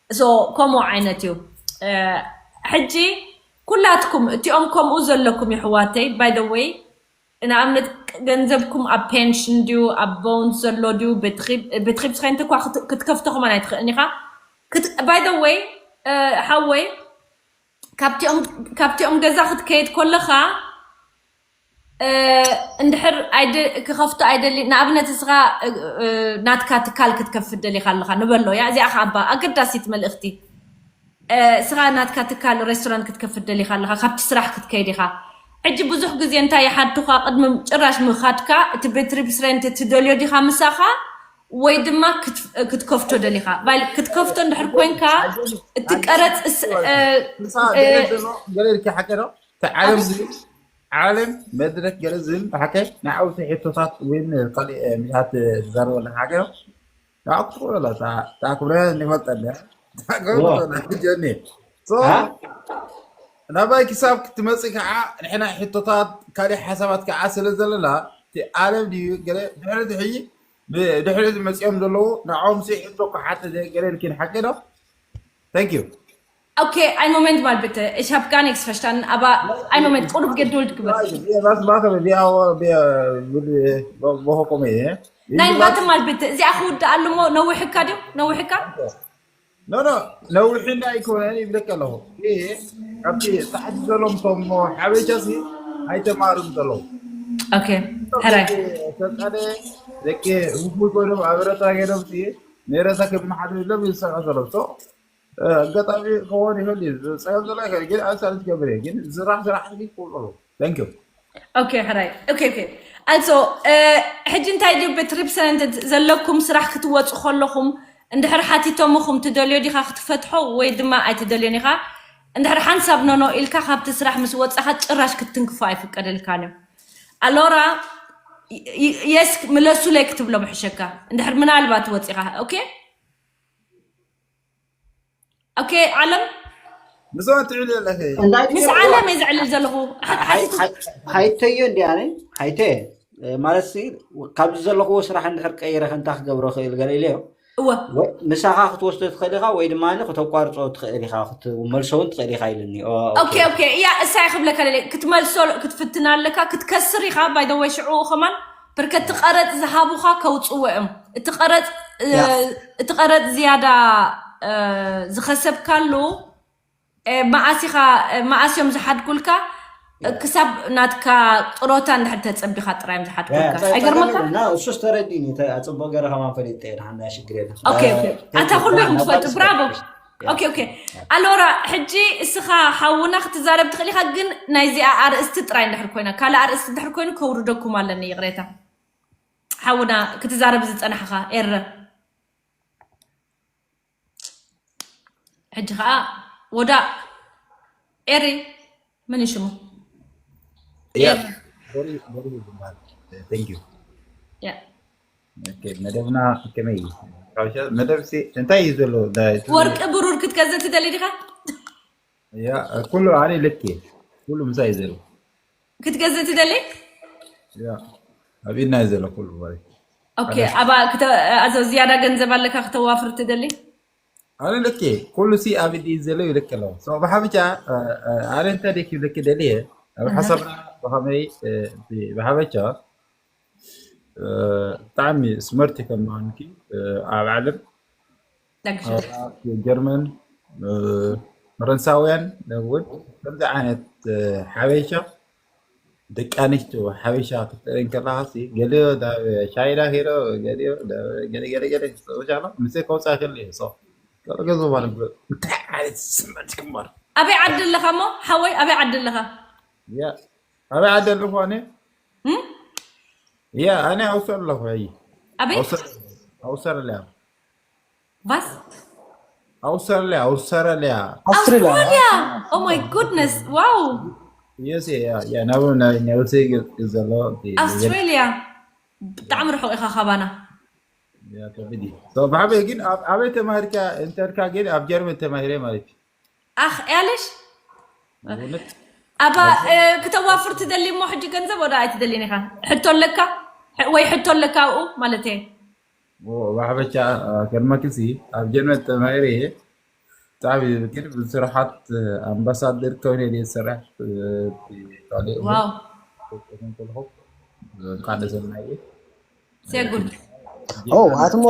so ከምኡ ዓይነት እዩ ሕጂ ኩላትኩም እቲኦም ከምኡ ዘለኩም ይሕዋተይ by the way ንኣብነት ገንዘብኩም ኣብ ፔንሽን ድዩ ኣብ ቦንድ ዘሎ ድዩ ቤትኺብ ስኸይንቲ እኳ ክትከፍቶ ከማን ኣይትኽእልን ኢኻ by the way ሓወይ ካብቲኦም ገዛ ክትከይድ ከለኻ እንድሕር ክኸፍቶ ኣይደሊ ንኣብነት እስኻ ናትካ ትካል ክትከፍት ደሊኻ ኣለኻ ንበሎ ያ እዚኣ ከ ኣባ ኣገዳሲት መልእኽቲ እስኻ ናትካ ትካል ሬስቶራንት ክትከፍት ደሊኻ ኣለኻ ካብቲ ስራሕ ክትከይድ ኢኻ ሕጂ ብዙሕ ግዜ እንታይ ይሓቱኻ ቅድሚ ጭራሽ ምኻድካ እቲ ቤት ሪብስ ሬንት ትደልዮ ዲኻ ምሳኻ ወይ ድማ ክትከፍቶ ደሊኻ ክትከፍቶ እንድሕር ኮንካ እቲ ቀረፅ ገለ ኢልኪ ሓቂ ዶ ዓለም ዝብል ዓለም መድረክ ገለ ዝብል ብሓቂ ንዓውቲ ሕቶታት ወይ ካልእ ምሻት ትዛረበለን ሓቂ ዶ ንዓ ክትኽእሎ ታክብረ ንፈልጠለ ጀኒ ናባይ ክሳብ ክትመፂ ከዓ ንሕና ሕቶታት ካልእ ሓሳባት ከዓ ስለ ዘለና እቲ ዓለም ድዩ ገለ ድሕሪ ሕጂ ብድሕሪ ዝመፅኦም ዘለዉ ንዕኦም ሲ ሕቶ ክሓተ ገለ ኢልኪን ሓቂ ዶ thank you Okay, ein Moment mal bitte. Ich habe gar nichts verstanden, aber ein Moment, ቁሩብ ገድል ትግበር። Was machen wir? Wir, wir, wir, wir, wir, wir, ናይ ባትማል ቤት እዚኣ ክውድኣሉ ሞ ነዊሕካ ድዩ ነዊሕካ ኖ ኖ ነዊሕና ኣይኮነን ይብለካ ኣለኹ ይሄ ካብቲ ታሕቲ ዘሎም ቶም ሓበሻ ሲ ኣይተማሩን ዘለዉ። ኦኬ፣ ሕራይ። ሰልጠነ ደቂ ውፉይ ኮይኖም ኣብ ኤረትራ ከይዶም ሲ ንኤረትራ ክመሓደሩ ኢሎም ይሰርሑ ዘለዉ። So ኣጋጣሚ ክኸውን ይኽእል እዩ። ዝጸገም ዘሎ ኣይኮነ፣ ግን ኣብ ሳልት ገብር እየ። ግን ዝራሕ ስራሕ ክብሎ ኣለዎ። Thank you። ኦኬ፣ ሕራይ። ኦኬ፣ ኦኬ። Also ሕጂ እንታይ ድዩ፣ ቤት ሪፕሰንት ዘለኩም ስራሕ ክትወፁ ከለኹም እንድሕር ሓቲቶምኹም ትደልዮ ዲኻ ክትፈትሖ ወይ ድማ ኣይትደልዮን ኢኻ? እንድሕር ሓንሳብ ኖኖ ኢልካ ካብቲ ስራሕ ምስ ወፃኻ ጭራሽ ክትትንክፎ ኣይፍቀደልካን እዩ። ኣሎራ የስ ምለሱለይ ክትብሎም ሕሸካ፣ እንድሕር ምናልባት ወፂኻ። ኦኬ፣ ኦኬ። ዓለም ምስኦም ትዕልል ኣለኺ። ምስ ዓለም እየ ዝዕልል ዘለኹ። ሓ- ሓቲቱ ሓይተዮ እንዲ ኣነ ሓይተ ማለት ሲ ካብዚ ዘለኽዎ ስራሕ እንድሕር ቀይረ ከንታ ክገብሮ ክእል ገለ ኢለዮ። እወ ወይ ምሳኻ ክትወስዶ ትኽእል ኢኻ ወይ ድማ ከተቋርጾ ትኽእል ኢኻ፣ ክትመልሶ እውን ትኽእል ኢኻ ኢልኒ። ኦ፣ ኦኬ። ኦኬ ኦኬ። እያ እሳይ ክብለካ ደለ ክትመልሶ ክትፍትና ኣለካ። ክትከስር ኢኻ። ባይ ወይ ሽዑ ከማን ብርከት ቀረፅ ዝሃቡኻ ከውፅዎ እዮም። እቲ ቀረፅ እ፣ ያ። እቲ ቀረፅ ዝያዳ እ፣ ዝኸሰብካሉ እ፣ መኣስ ኢኻ እ፣ መኣስ እዮም ዝሓድጉልካ? ክሳብ ናትካ ጥሮታ እንድሕር ተፀቢኻ ጥራይ እዮም ዝሓድጉልካ። ኣይገርመካ? እና እሱስ ተረዲኒ። ኣፅቡቅ ገረ ከማን ፈሊጠ እየ። ሓና ሽግር የለ። ኦኬ ኦኬ። ኣታ ኩሉ ኢኹም ትፈልጡ። ብራቮ። ኦኬ ኦኬ። ኣሎራ ሕጂ እስኻ ሓውና ክትዛረብ ትኽእል ኢኻ፣ ግን ናይዚኣ ኣርእስቲ ጥራይ እንድሕር ኮይና፣ ካልእ ኣርእስቲ እንድሕር ኮይኑ ከውርደኩም ኣለኒ፣ ይቕሬታ። ሓውና ክትዛረብ ዝጸናሕኻ ኤረ። ሕጂ ኸኣ ወዳ ኤሪ ምን እዩ ሽሙ? Yeah. በሪ በሪ ይበሃል። Thank you። ያ ኦኬ፣ መደብና ከመይ እዩ? ሓበሻ መደብ ሲ እንታይ እዩ ዘሎ? ዳ- ወርቂ ብሩር ክትገዝእ ትደሊ ዲኻ? ያ ኩሉ ኣነ ልክ እየ። ኩሉ ምሳይ እዩ ዘሎ። ክትገዝእ ትደሊ? ያ ኣብ ኢድና እዩ ዘሎ ኩሉ ማለት። ኦኬ። ኣባ ክተ- ኣዞ ዝያዳ ገንዘብ ኣለካ ክተዋፍር ትደሊ? ኣነ ልክ እየ። ኩሉ ሲ ኣብ ኢድ እዩ ዘሎ ይልክ ኣለዎ። So ብሓበቻ ኣነ እንታይ ደክ ልክ ደሊ እየ ኣብ ሓሳብና ብኸመይ ብሓበቻ ብጣዕሚ ስመርቲ ከም ምዃንኪ ኣብ ዓለም ዳግሽን ጀርመን ፈረንሳውያን እውን ከምዚ ዓይነት ሓበሻ ደቂ ኣንስትዮ ሓበሻ ክትርኢ ከለኻ ሲ ገሊኦ ናብ ቻይና ከይዶ ገሊኦ ናብ ገለ ገለ ገለ ሰዎች ኣሎ ምስይ ከውፃ ይኽእል እየ። So ገለ ገለ ማለት እንታይ ዓይነት ስመርቲ ክምበር ኣበይ ዓዲ ኣለኻ እሞ ሓወይ? ኣበይ ዓዲ ኣለኻ? ያ ኣበይ ዓዲ ኣለኹ ኣነ? እም? ያ ኣነ ኣውስትራልያ ኣለኹ። ኣይ ኣበይ? ኣውስትራልያ ቫስ ኣውስትራልያ ኣውስትራልያ ኣውስትራልያ። Oh my goodness. ዋው። ዩኤስኤ ያ ያ ናብ ናብ ዩኤስኤ ዘሎ ኣውስትራልያ ብጣዕሚ ርሑቕ ኢኻ ካባና። ያ ከቢድ እዩ። So ብሓበይ ግን ኣብ ኣበይ ተማሂርካ እንተልካ ግን ኣብ ጀርመን ተማሂረ ማለት እዩ። ኣኽ ያለሽ እውነት ኣባ እ፣ ክተዋፍር ትደሊ እሞ ሕጂ ገንዘብ ወደ ኣይትደሊን ኢኻ? ሕቶ ኣለካ? ሕ- ወይ ሕቶ ኣለካ ኣብኡ ማለት እየ። ብሓበቻ ከድመክሲ ኣብ ጀርመን ተማሂረ እየ። ብጣዕሚ ግን ብስርሓት ኣምባሳደር ከውነ እየ ዝሰርሕ። ካልእ ዋው እንኳን ደሰናየ ሴጉድ ኦ ኣትሞ